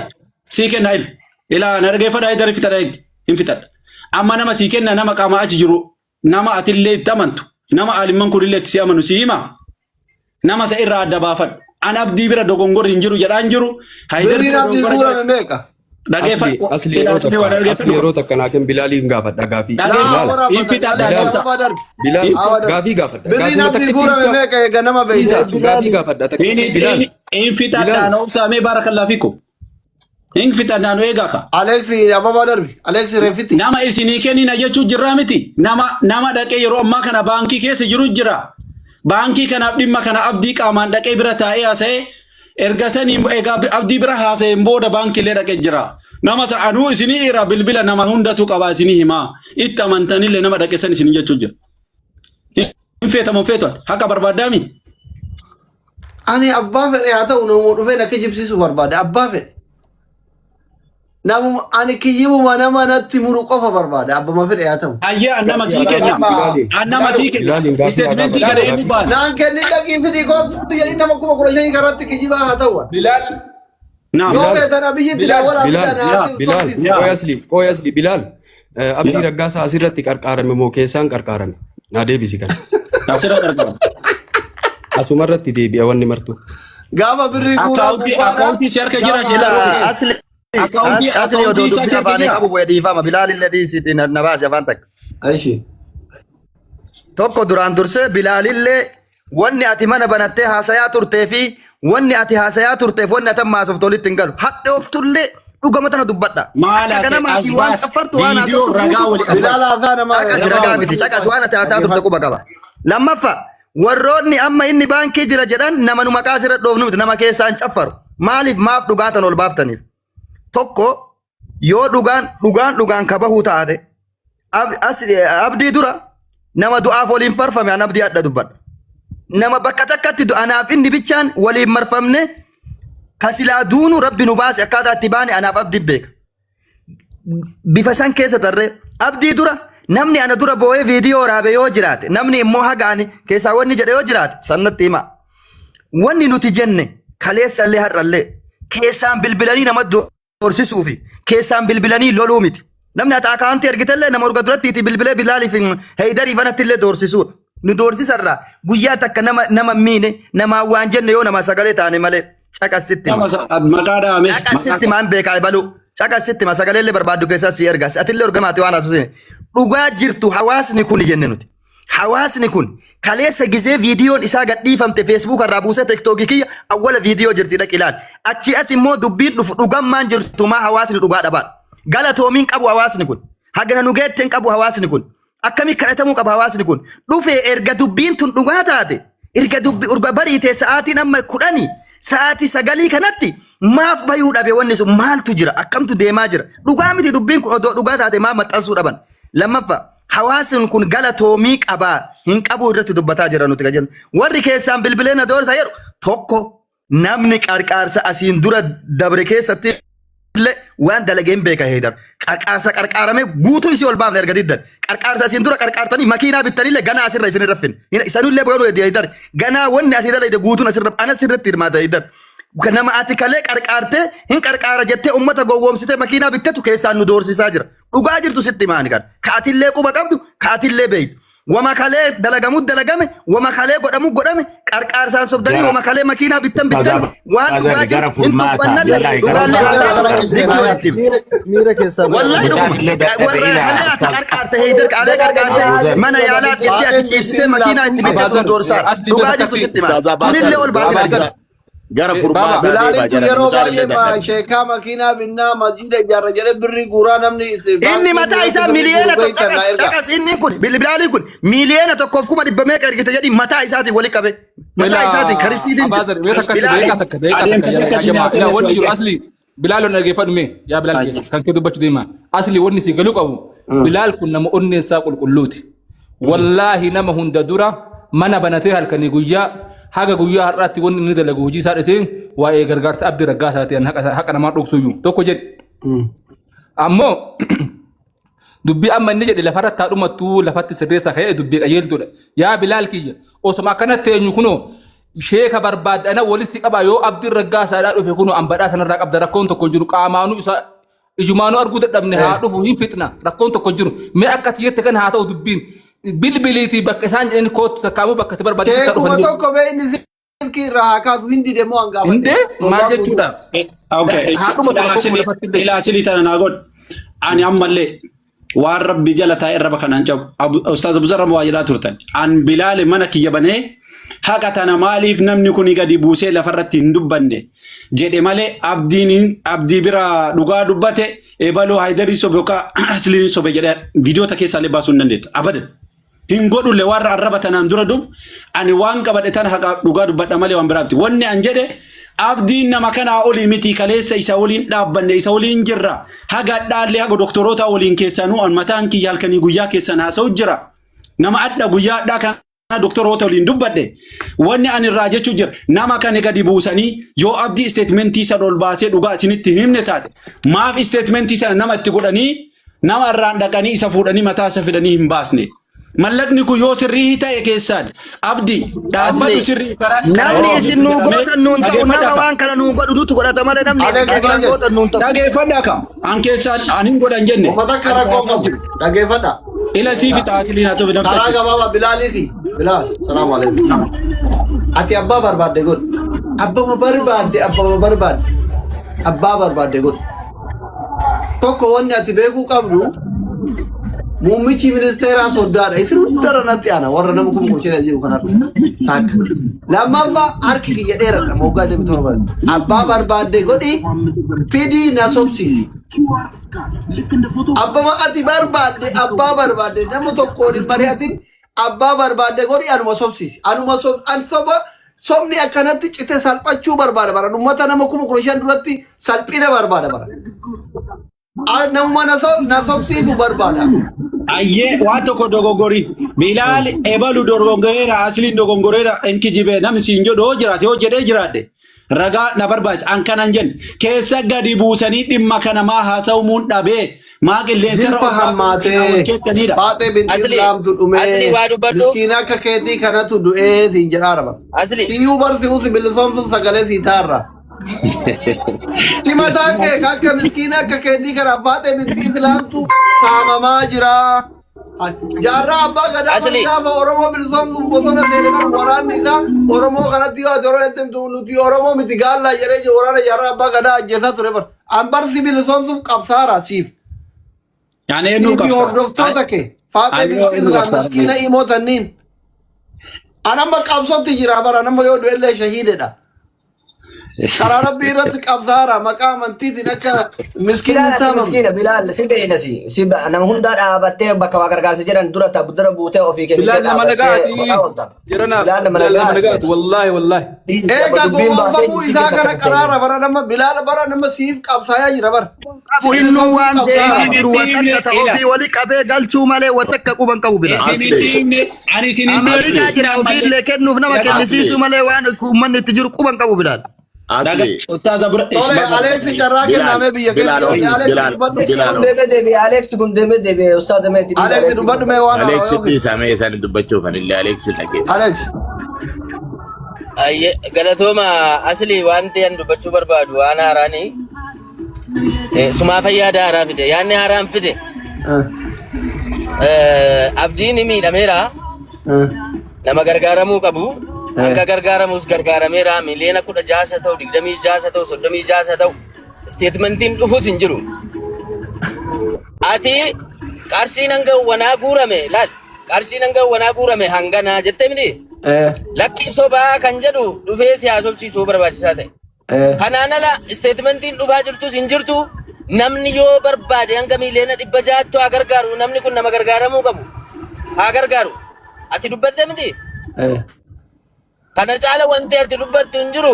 sii kenna il. Ilaa na dhageeffadhu Haayidar fixadha eegi hin fixadha. Amma nama sii kenna nama qaama achi jiru nama atillee itti amantu nama alimman kunillee itti si amanu si hima nama isa irraa adda baafadhu. An abdii bira dogongorri hin jiru jedhaan jiru. Haayidar Birriin bira abdii dogongora guurame meeqa? Asli dhageeffadhu. asli Ilaa yeroo asli waan takka asli dhageeffadhu. yeroo takka naa kenn Bilaaliin gaafadha gaafii. Laa Bilaal Dhageeffadhu. Hin waraabata fixadha Bilaal obsa. Ababaa darbi. Bilaal Ababaa darbi. gaafii gaafadha. Birriin Gaafuma abdii takka guurame ittiin meeqa eega nama dhiisa beeyte. gaafii gaafadha takka Bilaal Hin fixadha Bilaal obsa mee baarakallaa fikum. Hin fixadha nu eegaa ka. Aleeksi ababaa darbi. Aleeksi reefitti. Nama isinii kennina jechuu jirraa miti. Nama dhaqee yeroo ammaa kana baankii keessa jiru jira. Baankii kanaaf dhimma kana abdii qaamaan dhaqee bira taa'ee haasa'ee erga sanii egaa abdii bira haasa'een booda baankiilee dhaqee jira. Nama anuu isinii irraa bilbila nama hundatu qabaa isinii himaa. Itti amantanillee nama dhaqee san isinii jechuu jira. Hin feetamu feetu ati. Haqa barbaaddaami. Ani abbaa fedhe haa ta'u nama dhufee na kijibsiisuu barbaada. Abbaa fedhe. Namuma ani kiyyibuma nama natti muru qofa barbaada. Abbama fedhe haa ta'u. Ayyee an nama sii kenna. Bilaaliin An nama sii kenna. Bilaaliin gaafii haa Isteetmentii gaafadhu kana eenyu gaafii. baase? Naan kenni dhaqii fidii kootu jedhii nama 15,000 karatti kijibaa haa ta'u. Bilaal Naam. Yoo Bilaal feetan abiyyitti Bilaal daawwalaa Bilaal fidaa Yaa. na Bilaal sobsiisu. Yaa. qoy asli qoy asli Bilaal. Abdii Raggaasaa asirratti qarqaarame moo keessaan qarqaarame? Naa deebisi kana. Asirra qarqara. Asumarratti deebi'a wanni martuu. Gaafa birrii guuraa Akkaawuntii gubbaadha. akkaawuntii si harka jira Gaafa sheelaa roobee. Asli Akkaawuntii asli odoo akkaawuntii isaa dubbii si harka afaanii jira. qabu bu'ee dhiifama Bilaalillee dhiisiitii na baasi afaan takka. Aishi. Tokko duraan dursee Bilaalillee wanni ati mana banattee haasayaa turtee fi wanni ati haasayaa turteef wanni ati amma haasoftu walitti hin galu. Hadhooftullee dhugama tana dubbadha. Maal Akka ati ganama as ati waan baas caffartu waan viidiyoo haasoftu ragaa guutuu wali quba as qaba. baas. Bilaal haasaa namaa Caqas Ragaa ragaa wali. miti caqas waan ati haasaa turte quba qaba. Lammaffaa warroonni amma inni baankii jira jedhan nama nu maqaa asirra dhoofnu miti nama keessaan caffaru. Maaliif maaf dhugaatan ol baaftaniif? Tokko yoo dhugaan dhugaan dhugaan kabahuu taate abdii dura nama du'aaf waliin farfame an abdii hadha dubbadha. Nama bakka takkatti anaaf inni bichaan waliin marfamne ka silaa duunu rabbi nu baase akkaataa itti baane anaaf abdii beeka. Bifa san keessa tarree abdii dura namni ana dura boo'ee viidiyoo waraabe yoo jiraate namni immoo haga ani keessaa wanni jedhe yoo jiraate sannatti hima. Wanni nuti jenne kaleessallee har'allee keessaan bilbilanii nama doorsisuu fi keessaan bilbilanii loluu miti. Namni ati akaantii ergitellee nama urga duratti itti bilbilee Bilaaliif Heydariif anatti illee doorsisuudha. Nu doorsisarraa guyyaa takka nama nama miine namaa waan jenne yoo nama sagalee taane malee caqasitti hima. Nama maqaa dhaame. Caqasitti maan beekaa ebaluu. Caqasitti hima sagalee illee barbaaddu keessaa si erga. Atillee ergamaati waan haasofne. Dhugaa jirtu hawaasni kun jenne nuti. Hawaasni kun kaleessa gizee viidiyoon isaa gadhiifamte feesbuuk irraa buusee tektookii kiyya awwala viidiyoo jirti dhaqi ilaali. Achi as immoo dubbiin dhufu dhugammaan jirtu maa hawaasni dhugaa dhabaadha. Galatoomiin qabu hawaasni kun. Hagana nu geette hin qabu hawaasni kun. Akkami kadhatamuu qaba hawaasni kun. Dhufee erga dubbiin tun dhugaa taate erga dubbi urga bariitee sa'aatiin amma 10 sa'aatii 9 kanatti maaf bayuu dhabe wanni sun maaltu jira akkamtu deemaa jira. Dhugaa miti dubbiin kun odoo dhugaa taate maa maxxansuu dhaban. Lammaffaa hawaasni kun galatoomii qabaa hin qabuu irratti dubbataa jira nuti kan jennu. Warri keessaan bilbilee na doorsa jedhu tokko namni qarqaarsa asiin dura dabre keessatti illee waan dalageen beeka heedar. Qarqaarsa qarqaaramee guutuu isii ol baafne erga diddan. Qarqaarsa asiin dura qarqaartanii makiinaa bittanillee ganaa asirra isin irra fin. Isanillee boonu heedar. Ganaa wanni ati dalayde guutuun asirra anas irratti hirmaata heedar. Nama ati kalee qarqaartee hin qarqaara jettee uummata gowwoomsitee makiinaa bittetu keessaan nu doorsisaa jira. Dhugaa jirtu sitti himaani kan. Ka atillee quba qabdu, ka atillee beeytu. Wama kalee dalagamu dalagame, wama kalee godhamu godhame, qarqaarsaan sobdanii Gara wama kalee makiinaa bittan bittan Ustaaza waan dhugaa Ustaaza gara jirtu hin furmaataa dubbannallee wallahi gara dhugaallee haa furmaataa taatu likkii walitti himi. Miira keessaa bahe. Wallahi Mucaan dhuguma. illee dadhabe Warra ilaa kalee ati Ustaaz qarqaarte heydar qaalee qarqaarte Abuzer mana yaalaa jettee ati Faaxeen ciibsitee bittiin makiinaa itti laaftuu bittetu Abaazar doorsaadha. asli Dhugaa beekta jirtu takki sitti himaani. Ustaaza Tunillee Abaazar ol baafina Abaazar jira. gara Baaba furmaataa deemaa Bilaalitu jedhan yeroo mucaan illee baay'ee ma dadhabe. sheekaa makiinaa binnaa masjiida ijaarra jedhee birrii guuraa namni Inni baankiin mataa biratti isaa birrii guuru miliyoona tokko beektan caqas na erga. caqas inni kun bilbilaaliin kun miliyoona 1,100,000 meeqa ergite jedhi mataa isaatiin wali qabe mataa Ilaa isaatiin karisiitiin jira Abaazar mee takka bilaaliin deeqaa takka deeqaa takka Adeemsa yaa takka yaa sinii jamaa ilaa haasofne wanni jiru wayya. asli Bilaal on dhaggeeffadhu mee yaa Bilaal keessa kan kee dubbachuu deema asli wanni si galuu qabu Bilaal kun nama onneen isaa qulqulluuti Wallaahi nama hunda dura mana banatee halkanii guyyaa haga guyyaa har'aatti wanni inni dalagu hojii isaa dhisee waa'ee gargaarsa Abdii Raggaasaa ta'an haqa namaa dhoksuyyuu tokko jedhe. Ammoo dubbii amma inni jedhe lafarratti haa dhumattuu lafatti sirreessaa ka'ee dubbii qajeeltuudha. Yaa Bilaal kiyya osoma akkanatti eenyu kunoo sheeka barbaadde ana walitti qabaa yoo Abdiin Raggaasaadhaa dhufe kunoo an badhaa sanarraa qabda rakkoon tokko hin jiru qaamaanuu isaa Ijumaanuu arguu dadhabne haa dhufu hin fixna rakkoon tokko hin jiru. Mee akka ati jette kana haa ta'u dubbiin. Bilbiliitii bakka isaan jedhani kootu takkaamuu bakka itti barbaachisu akka Sheekuma dhufan. tokko bee inni silkii irraa haa kaasu hin dide moo an gaafadhe. Hindee maal Torbaan guutuu. jechuudha? Okay. Haa dhumatu Ilaa rakkoon kun asilii lafatti illee. ilaa asilii tana naa godhu. Ani ammallee waan rabbi jala taa'e irra kanaan cabu. Ustaaz Abuzar waa jedhaa turtan. An Bilaale mana kiyya banee haqa tana maaliif namni kun gadi buusee lafarratti hin dubbanne jedhe malee abdiin abdii bira dhugaa dubbate ebaloo Haayidarii sobe yookaan Asliin sobe jedhee viidiyoota keessaallee baasuu hin dandeettu. Abadan. Hin godhulle warra arraba tanaan dura dub ani waan qabadhe tana haqa dhugaa dubbadha malee waan biraatti. Wanni an jedhe abdiin nama kanaa olii miti kaleessa isa waliin dhaabbanne isa waliin jirra. Haga dhaallee haga doktoroota waliin keessanuu an mataan kiyya halkanii guyyaa keessan haasa'u jira. Nama adda guyyaa addaa kana doktoroota waliin dubbadhe. Wanni ani irraa jechuu jira nama kana gadi buusanii yoo abdii isteetmentii sana ol baasee dhugaa isinitti hin himne taate maaf isteetmentii sana nama itti godhanii nama irraan dhaqanii isa fuudhanii mataa isa fidanii hin baasne. Mallaqni kun yoo sirrii ta'e keessaan abdi dhaabbatu Asli. sirrii karaa karaa Namni itti isin nuu jedhamee gootan nuun ta'u dhageeffadhaa nama ka. waan kana nuu godhu nutu godhata malee namni isin Alex keessaan maal gootan nuun ta'u. Dhageeffadhaa ka. An keessaan an hin godhan jenne. Uummata akka rakkoo qabu. Dhageeffadha. Ila sii fixa asliin haa ta'u Karaa naftachiisa. gabaabaa Bilaaliiti. Bilaal, salaamu alaikum. Ati abbaa barbaadde godhi. Abbama barbaadde, abbama barbaadde. Abbaa barbaadde godhi. Tokko wanni ati beekuu qabdu muummichi ministeeraa soddaadha. Isin hundarra natti aana warra nama 15,000 jiru kanarra. Takka. Lammaffaa harki kiyya dheeradha moggaa deemu torba. Abbaa barbaadde godhi fidii na sobsiisi. Abbama ati barbaadde abbaa barbaadde nama tokkoon hin mari'atin abbaa barbaadde godhi anuma sobsiisi. Anuma sob an soba sobni akkanatti cite salphachuu barbaada bara. Uummata nama 15,000 duratti salphina barbaada bara. Namuma na na sobsiisu barbaada. Ayyee waan tokko dogoggorin. Bilaal ebalu dogongoreera asliin dogongoreera hin kijibee namni siin jedhu yoo jiraate yoo jedhee jiraadhe ragaa na barbaachisa an kanan jenne keessa gadi buusanii dhimma kana maa haasa'umuun dhabee maa qilleensarra Jilfa ol hammaatee wal keettanidha. Faaxee binti Asli, Islaamtu asli dhumee waa dubbadhu. miskiina akka keetii kanatu du'ee siin jedhaara bara. Asli. Siyyuu barsi'uu si bilisoomsuuf sagalee sii taarra. Si mataan kee akka miskiina akka keetii kana Faaxee binti Islaamtu saamamaa jira. Jaarraa abbaa gadaa Asli. gaafa Oromoo bilisoomsuuf bosona seene bara waraanni isaa Oromoo kanatti yoo ati Oromoo jettee nuti Oromoo miti gaallaa jedhee jiru waraana jaarraa abbaa gadaa ajjeesaa ture bara. An barsi bilisoomsuuf qabsaara siif. Yaani eenyuu Siif qabsa? hordoftoota kee Faaxee Ani binti eenyuu Islaam qabsa? miskiina imoo tanniin. An amma qabsootti jira bara nama yoo du'ellee shahiidedha. Karaa rabbii irratti qabsaara maqaa amantiitiin akka miskiinni Bilaal ati saamamu. miskiina Bilaal si beeyna si si nama hundaa dhaabattee bakka waa gargaarsa jedhan dura ta dura buutee ofii kennitee Bilaal nama dhaabattee nagaati. maqaa oolta. Jirana Bilaal nama Bilaal nama nagaati. nagaati. Wallaahi wallaahi. Eega Dubbiin baatee gowwoomfamuu jijjiirte isaa takka kana hin seenin. qaraara bara nama Bilaal bara nama siif qabsaayaa jira bara. Qabu Si innuu bilisoomsuuf waan qabsaara deemaa bara. jiru waan takka ta Ila ofii wali qabee galchuu malee waan takka quban qabu Bilaal. isin hin Asli. dhiibne ani isin hin dhiibne Ameerikaa jira ofiillee kennuuf nama kennisiisuu Asli. malee waan uummanni itti jiru quban qabu Bilaal. Asli. Ustaaza bira Tole Aleeksi carraa Bilaal. kennamee biyya Bilaal keessa obsi. jirti. Aleeksi Bilaal. dubbadhu. Alex Bilaal kun deemee obsi. deebi'e Alex kun deemee deebi'e ustaaza meetti dhiisa Aleeksi Alex dubbadhu mee waan haaraa Aleeksi yoo fide. dhiisaa mee isaan dubbachuuf anillee Aleeksi dhageeffadha. Aleeksi. Ayye, galatooma asli wanti an dubbachuu barbaadu waan haaraani sumaa fayyaada haaraa fide yaadni haaraan fide abdiin miidhameera nama gargaaramuu qabu hanga gargaaramus gargaarameera miliyoona 16 ta'u 26 ta'u 36 ta'u isteetmentiin dhufus hin jiru. Ati qarshiin hanga wanaa guurame laal qarshiin hanga wanaa guurame hanganaa jettee miti lakkii sobaa kan jedhu dhufee si haasofsiisuu barbaachisaa ta'e. Kanaan ala isteetmentiin dhufaa jirtus hin jirtu namni yoo barbaade hanga miliyoona 600tti haa gargaaru namni kun nama gargaaramuu qabu haa gargaaru. Ati dubbatte miti kana caala wanti ati dubbattu hin jiru.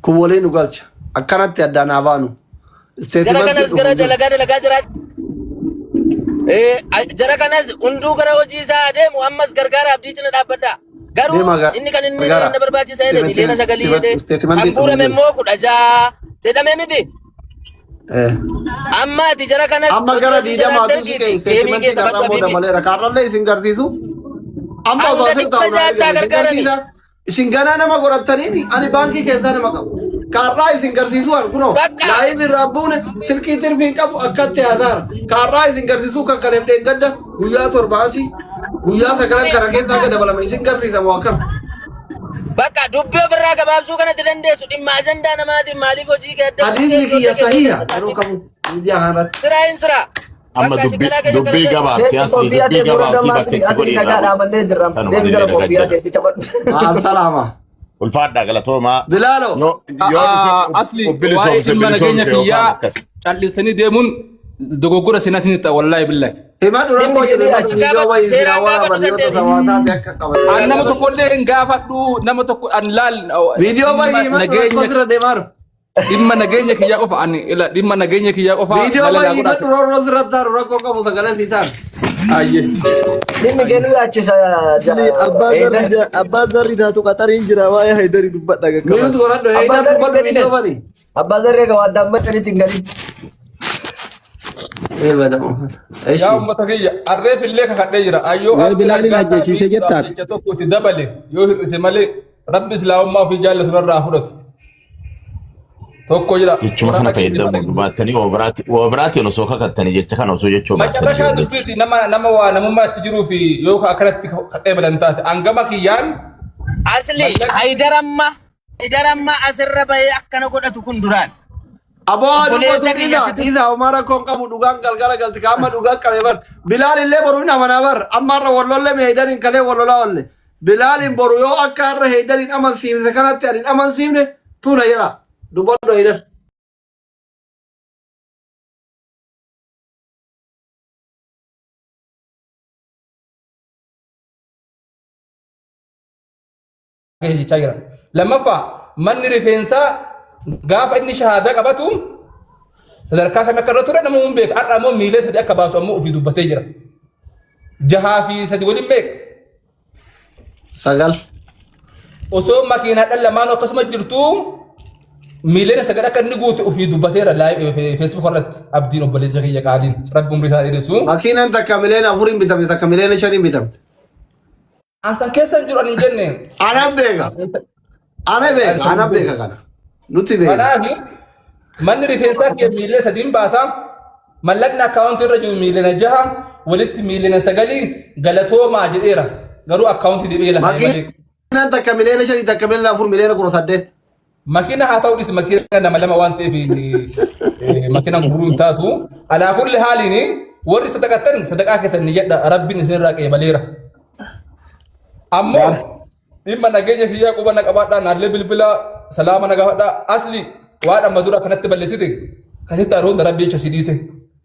Kun waliin nu galcha. Akkanatti addaan haa baanu. Jara Isteetimantii kanas dhufu gara hin jiru. dalagaa dalagaa jira. Jara kanas hunduu gara hojii isaa adeemu ammas gargaara abdii cina dhaabbadha. Garuu Deemaa inni kan inni gargaara. na barbaachisa jedhe miliyoona 9 jedhe kan Isteetimantii dhufu hin guurame jiru. immoo 16 jedhamee miti. Amma ati jara kanas Amma hojii gara hojii jaraatti diidamaatu si ergiiti ka'e geemii kee isteetimantii taphadhu karraa booda habiibi. maleera. Kaarrallee isin garsiisu. Amma osoo Hanga asin dhibba taa'u naa jaatti haa ergame isin gargaarani. garsiisa. Isin ganaa nama godhattaniini ani baankii keessaa nama qabu. Kaarraa isin garsiisu an kunoo Bakka laayif irraa buune silkii tirfii hin qabu akkatti haasaara. Kaarraa isin garsiisuu kakkaleef dheengadda guyyaa torbaasi guyyaa sagalan kana keessaa akka dabalame isin garsiisa moo akkam? Bakka dubbii ofirraa gabaabsuu kanatti dandeessu dhimma ajandaa namaatiin maaliif hojii kee adda Hadiisni buutee kiyya ijoollee kee sahiha keessa yeroo taate kamuu miidiyaa kanarratti. siraa hin siraa. Amma Bakka dubbii shikalaa kee dubbii shakaladhe. gabaabsi Deebi asli koffiyyaa dubbii tee booda gabaabsi dammaa bakka asli itti asli godhi nagaa irraa dhaamannee jirra. Kanuma Deebi gara illee koffiyyaa nagaa teetti taphadhu. Maal salaama. Ulfaadhaa galatoomaa. Bilaalo. Yoo yoo dhufe Asli waa'ee bilisoomse dhimma nageenya bilisoomse yookaan kiyyaa akkas. cal'istanii deemuun dogoggora seenaa isin ta'a wallaahi billahi. Himadhu Dhimmi rakkoo jedhu kee himadhu viidiyoo gaafa wayii silaa seeraan gaafadhu waraaban yoo san tasa deebi. hawaasaati akka qabatan. An nama tokkollee hin gaafadhu nama tokko an laal Viidiyoo dhimma wayii himadhu rakkoo nageenya sirra deemaa jiru. dhimma nageenya kiyyaa qofa ani ila dhimma nageenya kiyyaa qofa Viidiyoo malee wayii naa godhaa. himadhu roorroo sirra taaru rakkoo qabu sagalee sii taanu. Ayyee. Dhimmi kee nu yaachisa. Asli abbaa zarri abbaa zarri taatu qaxariin jira waa'ee Haydarii dubbadha Miyuut gaggabaa. godhadhu Abbaa heydar zarri dubbadhu galine. viidiyoo bani. Abbaa zarri egaa waan dammaqanitti hin galin. Ee badamu. Yaa Eshi. uummata kiyya arreef illee kakadhee jira. Ayyoo Waa'ee abdii Bilaaliin raggaasaa ajjeesiise fi jettaati. jecha tokko itti dabale yoo hir'ise malee rabbi islaamummaa ofii jaallatu irraa fudhatu. Tokko jira. Jechuma kana Waraana keenya fayyadamuun baattanii waa biraatiin osoo kakattanii jecha kana osoo jechuu baattanii Macarrashaa ijoolleetti. dubbiiti nama nama waa namummaa itti jiruu fi yoo akkanatti qeebalan taate hangama kiyyaan Asli mallaqni Haydar amma Haydar amma asirra bahee akkana godhatu kun duraan. Aboo Obboleessa dubbatu kiyya dhiisa situ dhiisa homaa rakkoon qabu dhugaan galgala galti kaama dhugaa qabe bar Bilaal illee boru hin amanaa bar amma har'a wallolle Heydariin kalee wallolaa olle Bilaaliin boru yoo akka har'a Heydariin amansiifne kanatti ani hin amansiifne tuuna jira dubbadhu Heydar. gahe jechaa jira. Lammaffaa manni rifeensaa gaafa inni shahaadaa qabatu sadarkaa kam akka irra ture nama hin beeka. Har'a ammoo miilee sadi akka baasu ammoo ofii dubbatee jira. Jahaa fi sadi waliin meeqa? 9. Osoo makiinaadhaan lamaanuu akkasuma jirtuu miiliyoona 9 akka inni guute ofii dubbateera feesbuuk irratti abdiin obboleessa kiyya qaaliin rabbi umrii isaa dheeressu. Makiinaan takka miliyoona afuriin bitamte takka miliyoona shaniin bitamte. An san keessa hin jiru ani hin jenne. Ana beeka. Ana beeka. Ana beeka kana. Nuti beeka. Kanaaf manni rifeensaa kiyya miiliyoona sadiin baasa. Mallaqni akkaawuntii irra jiru miiliyoona 6 walitti miiliyoona 9 galatoomaa jedheera. Garuu akkaawuntii deebi'ee lafa malee. Makiinaan takka miliyoona shanii takka miliyoona 4 miliyoona 18. Makiina haa ta'u dhis makiina nama lama waan ta'eef makiinaan gurguruu hin taatu. Alaa kulli haaliin warri sadaqattan sadaqaa keessan ni jedha rabbiin isinirraa qeebaleera. Ammoo dhimma nageenya kiyyaa quba na qabaadhaa naallee bilbila salaama na gaafadhaa asli waan amma dura kanatti balleessite kasitti aruun rabbi jecha si dhiise.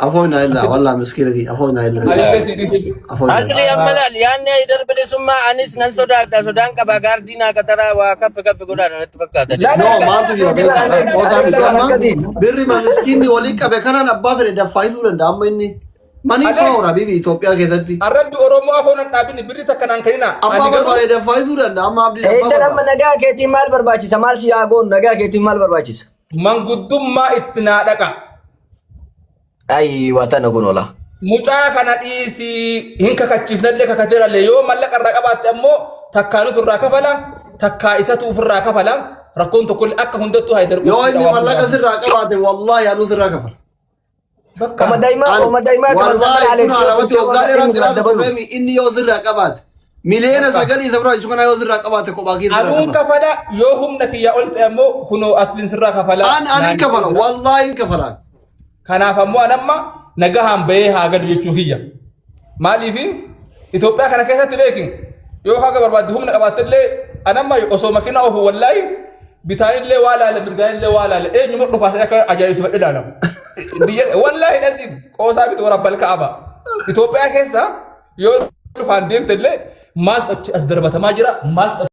Afoo naa illaa wallah miskiina kiyya afoo naa illaa. Anillee si dhiise. Afoo naa Asli amma laal yaadni Haydar bilisummaa anis nan sodaadha sodaan qaba gaardii naa qaxaraa waa kaffe kaffe godhaa natti fakkaata. Laa No laa maaltu jira beektaa rakkootaa miti amma birri ma miskiinni walii qabe kanaan abbaa fedhe daffaayisuu danda'a amma inni. Manii Alex power habibi Itoophiyaa keessatti. arrabbi Oromoo afoon hin dhaabini birri takka naan kennina. Abbaa Ani garuu barbaade daffaayisuu danda'a amma abdiin abbaa Eeddan amma barbaade. nagaa keetiin maal barbaachisa? Maal si haa goonu? Nagaa keetiin maal barbaachisa? manguddummaa itti naa dhaqa. Ayi waa tana kun ola. Mucaa kana dhiisii hin kakachiifnallee kakateerallee yoo mallaqa irraa qabaatte ammoo takkaa nutu irraa kafala takkaa isatu ofirraa kafala rakkoon tokkollee akka hundattuu haydar Yoo qophiidha inni waan mallaqa hundaaf. sirraa qabaate wallahi anuu sirraa kafala. Bakka Oma daa'imaa An oma daa'imaa qaban wallahi dabala kun Alex yoo alawatti fittee waggaa warra dheeraa inni biraa jiraata dabalu. turreemi inni yoo sirraa qabaate miliyoona bakka sagalii isa biraa kana yoo sirraa qabaate kophaa kee sirraa anuun kafala. kafala yoo humna kiyyaa ol ta'e ammoo kunoo asliin sirraa kafala An an hin naan kafala jedhee jira. wallahi hin kafala. Kanaaf ammoo an amma nagahaan bahee haa galu jechuu kiyya. Maaliif Itoophiyaa kana keessatti beeki yoo haga barbaadde humna qabaattellee an amma osoo makiinaa ofu wallaahi bitaanillee waa laala mirgaanillee waa laala eenyuma dhufaasee akka ajaa'ibsifadhe ilaala. Biyya wallaahi nasiib qoosaa miti warabbal ka'aba. Itoophiyaa keessa yoo dhufaan deemtellee maaltu achi as darbatamaa jira maaltu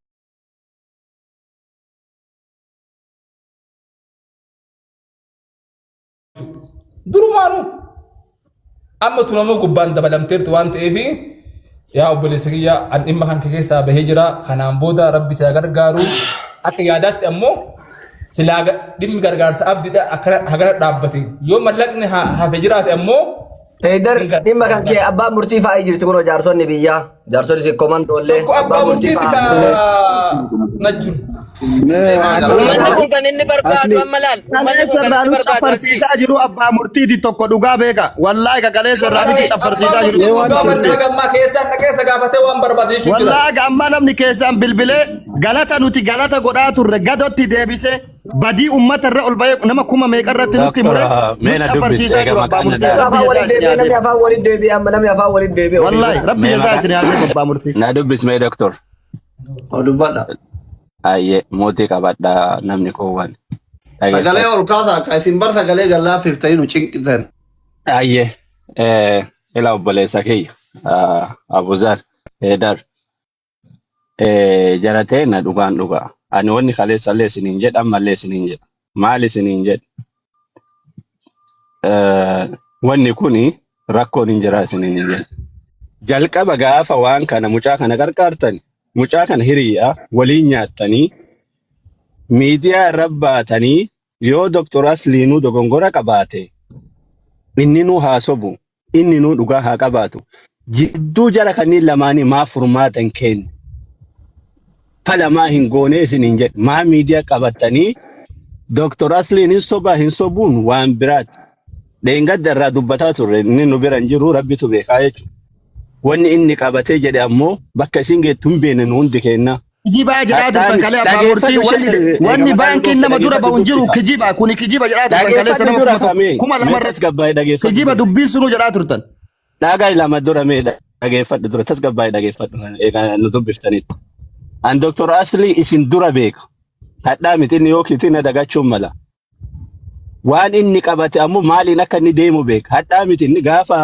Durumaanuu amma tun ammoo gubbaan dabalamteerti waan ta'eef yaa obboleessa kiyya an dhimma kan kee keessaa bahee jira kanaan booda rabbi si haa gargaaru akka yaadaatti ammoo silaa dhimmi gargaarsa abdiidha akkana hagana dhaabbate yoo mallaqni hafe jiraate ammoo Heydar hin dhimma kan kee gargaarsa. abbaa murtii fa'aa jirti kunoo jaarsonni biyyaa jaarsonni si komandoollee Tokko abbaa abbaa murtii murtiitti fa'aa. ka na jiru. Mee ati Uummanni kun kan inni barbaadu asli amma laal. Uummanni Kaleessa kun kan irraa inni nu barbaadu asli. caffarsiisaa jiru abbaa murtiiti tokko dhugaa beeka. Wallaahi ka kaleessa irraa nuti Asli abbaa caffarsiisaa jiru murtii mee tokko waan dhugaa abbaa isin wanti murtiiti. haga ammaa keessaan dhaqeessa gaafatee waan barbaade jechuun jira. Wallaahi amma namni keessaan bilbilee galata nuti galata godhaa turre gadotti deebisee badii ummata irra ol bahee nama kuma meeqa irratti nutti Doctor, mure mee nu na dubbisi caffarsiisaa eega jiru abbaa maqaan na murtii. dhaame. Rabbi Afaan jazaa waliin isin deebi'e haa namni deebi'u. afaan waliin deebi'e amma namni afaan waliin deebi'e ofiifu. Wallaahi rabbi Mee jazaa maqaan isin haa deebi'u abbaa murtii. na dubbis mee doctor. Oo dubbadha. Ayyee mootii qabadha namni koowwan. Sagalee Dhageeffadhu. ol kaasaa akka isin bar sagalee gallaafiftanii nu cinqitan. Ayyee ila obboleessa kiyya Abuzar Heedar jara teena dhugaan dhugaa. Ani wanni kaleessa illee isiniin jedha ammallee isiniin jedha. Maal isiniin jedha? Wanni kuni rakkoon hin jira isiniin hin jedha. Jalqaba gaafa waan kana mucaa kana qarqaartan mucaa kana hiriyaa waliin nyaattanii miidiyaa irra baatanii yoo Dr. Asliinuu dogongora qabaate Inni nuu haa sobu, inni nuu dhugaa haa qabaatu. Jidduu jara kanneen lamaanii maaf furmaata hin kenne? Fala maa hin goonee isiniin jedhe. Maa miidiyaa qabattanii Dr. Asliin hin sobaa hin sobuun waan biraati. Dheengadda irraa dubbataa turre inni nu bira hin jiru rabbitu beekaa jechuudha. Wanni inni qabatee jedhe ammoo bakka isin geettu hin beekne nu hundi keenya. Kijibaa jedhaa turtan Hadhaami kalee abbaa murtii dhageeffadhu wanni wanni eega mataan baankiin goofta nama dura dhageeffadhu ba'u hin jiru dubbisa. kijiba kuni kijiba jedhaa turtan kaleessa Dhageeffadhu nama dura 1000 kamee 2000 mee irratti tasgabbaa'ee dhageeffadhu kijiba dura. dubbiin sunuu jedhaa turtan. Dhagaa lama dura mee dhageeffadhu dura tasgabbaa'ee dhageeffadhu eega nu dubbiftanitti. An Dr. Asli isin dura beeka. Hadhaa miti inni yookiin na dagachuun mala. Waan inni qabate ammoo maaliin akka inni deemu beeka. Hadhaa miti inni gaafa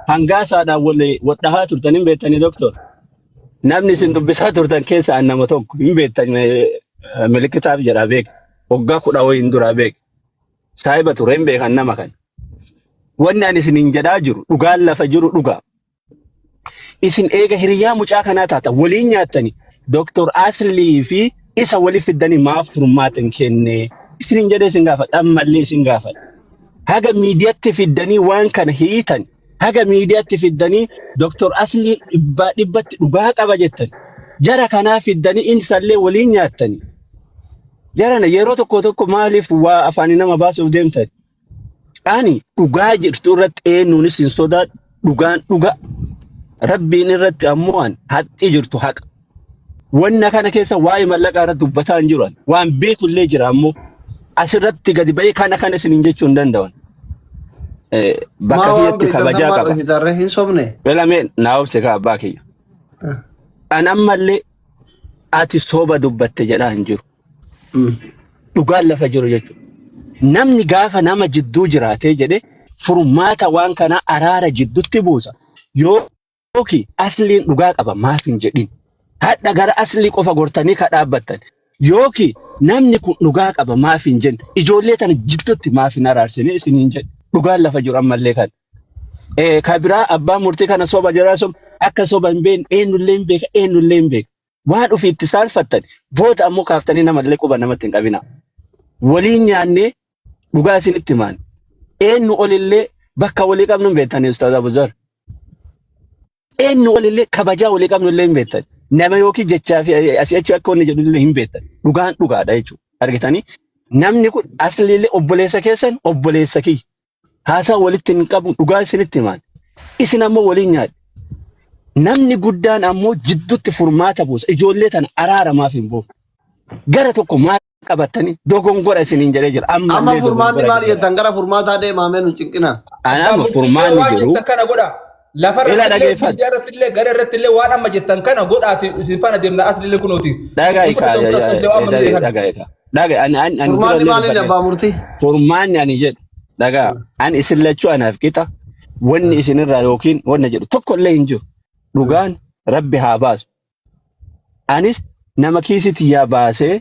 hangaasaadhaan wal dhahaa turtan hin beektanii doktor. Namni isin dubbisaa turtan keessaa an nama tokko hin beektan milikitaaf jedhaa beeka. Waggaa 10 wayiin duraa beeka. Saahiba ture hin beekan nama kana. Wanni ani isiniin jedhaa jiru dhugaan lafa jiru dhugaa. Isin eega hiriyaa mucaa kanaa taata waliin nyaattani Dr. Aslii fi isa wali fiddanii maaf furmaata hin kenne isiniin jedhee isin gaafadha ammallee isin gaafadha. Haga miidiyatti fiddanii waan kana hiitan haga miidiyatti fiddanii Dr. Aslii dhibbaa dhibbatti dhugaa qaba jettan jara kanaa fiddanii insallee waliin nyaattani. Jarana yeroo tokko tokko maaliif waa afaanii nama baasuuf deemtan? Ani dhugaa jirtu irratti eenyuunis hin sodaadhu. Dhugaan dhuga. Rabbiin irratti ammoo an haxxi jirtu haqa. Wanna kana keessa waa'ee mallaqaa irratti dubbataa hin jiru. ani. Waan beeku illee jira ammoo asirratti gadi ba'ee kana kana isiniin jechuu hin danda'an. Bakka Maa waan kiyyatti beektan san kabajaa maa qaba. dhohitarre hin sobne. Belamee naa obse kaa abbaa kiyya. An ammallee ati soba dubbatte jedhaa hin jiru. Dhugaan lafa jiru jechuudha. Namni gaafa nama jidduu jiraatee jedhe furmaata waan kanaa araara jidduutti buusa. Yookiin asliin dhugaa qaba maaf hin jedhin. Hadha gara aslii qofa gortanii ka dhaabbattan. Yookiin namni kun dhugaa qaba maaf hin jenne. Ijoollee tana jidduutti maaf hin araarsine isiniin jedhe. Dhugaan lafa jiru ammallee kana. Ka biraa abbaan murtii kana soba jira soba akka soba hin beekne eenyullee hin beeka eenyullee hin beeka. Waan ofii itti saalfattan booda ammoo kaaftanii namallee quba namatti hin qabina. Waliin nyaannee dhugaa isinitti himaan. Eenyu olillee bakka walii qabnu hin beektanii Ustaaz Abuzar. Eenyu olillee kabajaa walii qabnu illee hin beektan. Nama yookiin jechaa fi asii achi akka wanni jedhu illee hin beektan. Dhugaan dhugaadha jechuudha. Argitanii namni kun asliillee obboleessa keessan obboleessa kiyya. Haasaa walitti hin qabu dhugaa isinitti himaan. Isin ammoo waliin nyaadha. Namni guddaan ammoo jidduutti furmaata buusa. Ijoollee tana araaramaaf hin buufu. Gara tokko maal qabattanii dogongora isiniin jedhee jira. Amma Ammallee furmaanni dogongora maal jedhee. jettan gara furmaataa deemaa mee nu cinqina. Ani Abbaa amma murtii illee furmaanni waan jiru jettan kana godha. Lafa ila irratti illee dhageeffadhu. miidiyaa irratti illee gara irratti illee waan amma jettan kana godhaati isin faana deemna asli illee kunooti. Dhaga'i Hin kaa fudhatan fudhatan asli waan amma jedhe kana. dhaga'i kaa. Dhaga'i ani ani ani Furmaanni durallee maal inni dubbadheera. abbaa murtii? Furmaanni ani jedhu dhagaa ani isin lachuu anaaf qixa wanni isinirraa yookiin wanna jedhu tokko illee hin jiru. Dhugaan rabbi haa baasu. Anis nama kiisii tiyyaa baasee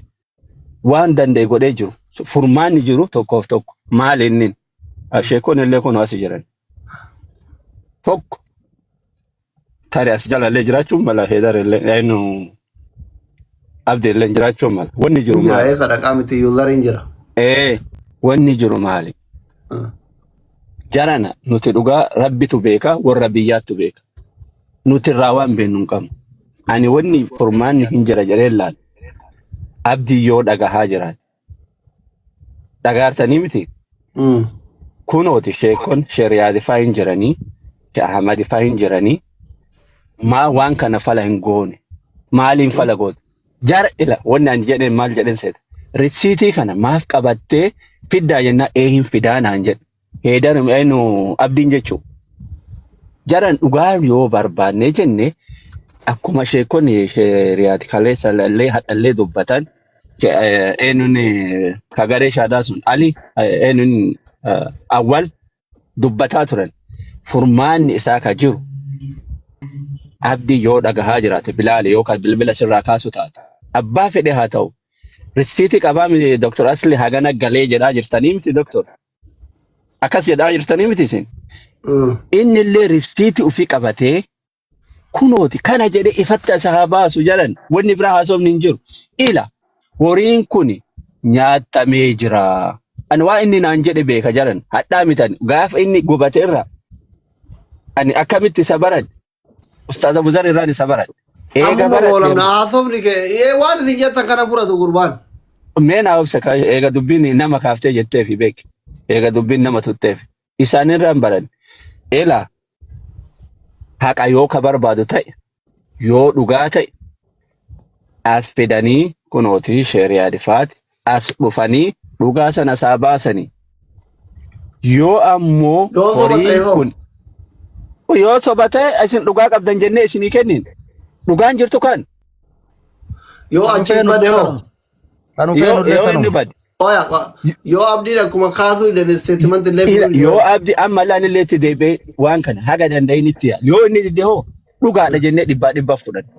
waan danda'e godhee jiru. Furmaanni jiru tokkoof tokko. Maal inni? Sheekonni illee kun as jiran. Tokko tari as jala illee jiraachuun mala heedar illee eenyu abdi illee jiraachuun mala. Wanni jiru Hin jira maali? eessa dhaqaa miti yuuzariin jira. Ee wanni jiru maali? Jarana nuti dhugaa rabbitu beeka warra biyyaattu beeka. Nuti irraa waan beeknu hin qabnu. Ani wanni furmaanni hin jira jedhee laal. Abdii yoo dhagahaa jiraate. Dhagaartanii miti. Kunooti sheekon sheriyaadifaa hin jiranii, Ahmadifaa hin jiranii. Maa waan kana fala hin goone. Maaliin fala goote? Jara ila wanni ani jedheen maal jedheen seeta. Risiitii kana maaf qabattee fiddaa jennaa ee hin fidaa naan jedhe. Heedan eenyu abdiin jechuu. Jaran dhugaa yoo barbaanne jenne akkuma sheekonni sheriyaati kaleessa illee hadhallee dubbatan eenyuun kagaree shaadaa sun ali eenyuun awwal dubbataa turan. Furmaanni isaa ka jiru abdii yoo dhagahaa jiraate bilaali yookaan bilbila sirraa kaasu taate abbaa fedhe haa ta'u rissiitii qabaa miti Dr. Asli hagana galee jedhaa jirtanii miti Dr. Akkas jedhaa jirtanii miti isin. Inni illee rissiitii ofii qabatee kunooti kana jedhee ifatti isa haa baasu jedhan wanni biraa haasofni hin jiru. Ila horiin kun nyaatamee jira. Ani waan inni naan jedhe beeka jaran hadhaa mitan gaafa inni gubate irra ani akkamitti isa baran Ustaaz Abuzar irraan isa baran. Eega Ammuma baradhe goolamna haasofni kee ee waan isin jettan kana fudhatu gurbaan. Mee naa obsa ka eega dubbiin nama kaaftee jetteefi beek eega dubbiin nama tutteef isaanirraan baran elaa haqa yoo ka barbaadu ta'e yoo dhugaa ta'e as fidanii kunootii sheeriyaa difaati as dhufanii dhugaa sana isaa baasanii yoo ammoo Yoo soba ta'e horiin hoo? kun yoo soba ta'e isin dhugaa qabdan jennee isinii kennin dhugaan jirtu kan Yoo Kan achiin feenu bade hoo? tanuma. Kan yoo feenu illee yoo inni tanuma. bade Oya, yoo abdiin akkuma kaasuu hin statement illee Ila fiduu yoo abdi amma laan illee itti deebi'ee waan kana haga danda'in itti yaa. Yoo inni dide hoo dhugaadha jennee dhibbaa dhibbaaf fudhanna.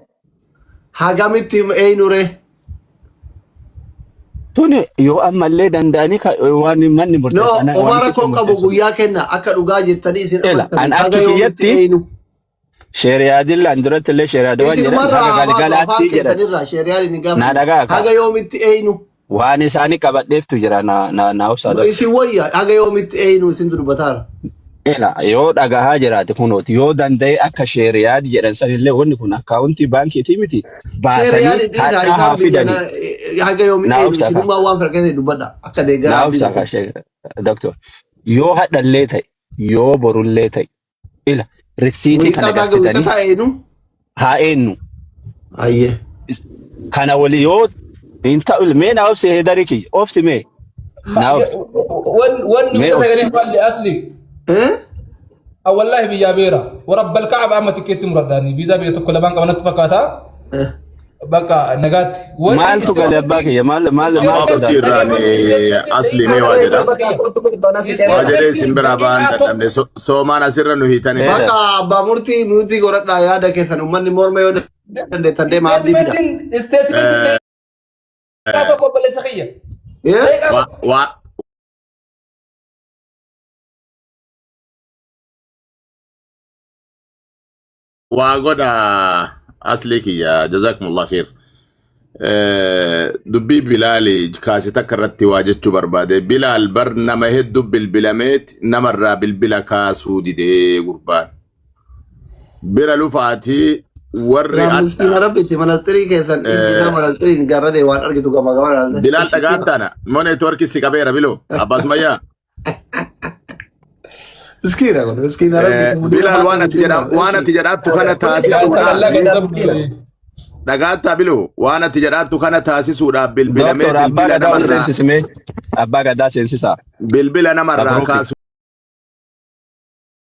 Hagamitti eenyure? Tuni yoo ammallee danda'anii waan manni No, murteessu ana homaa wantichi rakkoon qabu murteessu. guyyaa kenna akka dhugaa jettanii isin Ila amantanii an haga akki yoomitti kiyyatti eenyu? sheeriyaadillaan duratti illee sheeriyaadawwan jedhan Isinumarraa haga haa baatu afaan galgalaatti jedhan. keessanirraa sheeriyaan hin Na gaafanne dhagaa kaa. haga yoomitti eenyu? Waan isaanii qabadheeftu jira na na na obsaa No, doktor. isin wayya haga yoomitti eenyu isintu dubbataara. Ila yoo dhagahaa jiraate kunooti yoo danda'e akka sheeriyaad jedhan sanillee wanni kun akkaawuntii baankiitii miti Sheeriyaan baasanii hin dhiisa hadhaa haa isaan biyya fidanii haga yoomitti na eenyu obsa kaa isinummaa waan fira dubbadha akka deeggaraa na abdii obsa kaa tokko. sheek doktor yoo hadhallee ta'e yoo borullee ta'e ila risiitii kana Wiixataa haga gad fidanii wiixataa eenyu? haa eenyu Ayyee. kana wali yoo hin ta'u mee na obsi heedarii kiyya obsi mee na obsi Wanni mee wixata obsi galee falli asli. Eh? Wallahi biyyaa beera. Warabbal ka'aba amma tikkeetti muradhaani. Viizaa biyya tokko lamaan qabanatti fakkaata. Eh. Bakka nagaatti. Wanni maaltu gale abbaa isteetmentii kiyya maal maal maal Abbaa murtii sodaata irraan asli mee waa jedha. Waa jedhee isin biraa ba'an dadhabne soomaan asirra nu hiitanii. Heedar Bakka abbaa murtii nuti godhadhaa yaada keessan uummanni morma yoo dandeettan deema abdii fida. Isteetmentiin isteetmentiin daqiiqaa tokko obboleessa kiyya. Eh? Daqiiqaa Waa tokko. waa waa godha asli kiyya jazakumullah khair. Dubbii Bilaali kaase takka irratti waa jechuu barbaade. Bilaal bar nama hedduu bilbilameet namarraa bilbila kaasuu didee gurbaan. Bira lufaatii warri Yaa miskiina adda rabbitti manaxirii keessan ijji isaa manaxiriin garradee waan argitu gama gama ilaalte. Bilaal dhagaataana moo neetwoorkii si qabeera biloo Abbaa Sumayyaa. Miskiina kun miskiina rabbitti mudina Bilaal waan baatan ati jedha waan ati jedhaattu kana taasisuudhaaf dhagaattaa biloo waan ati jedhaattu kana taasisuudhaaf bilbilamee Doktor abbaa bilbila gadaa ol namarraa seensisi mee abbaa gadaa seensisaa bilbila namarraa Abruuki. kaasu.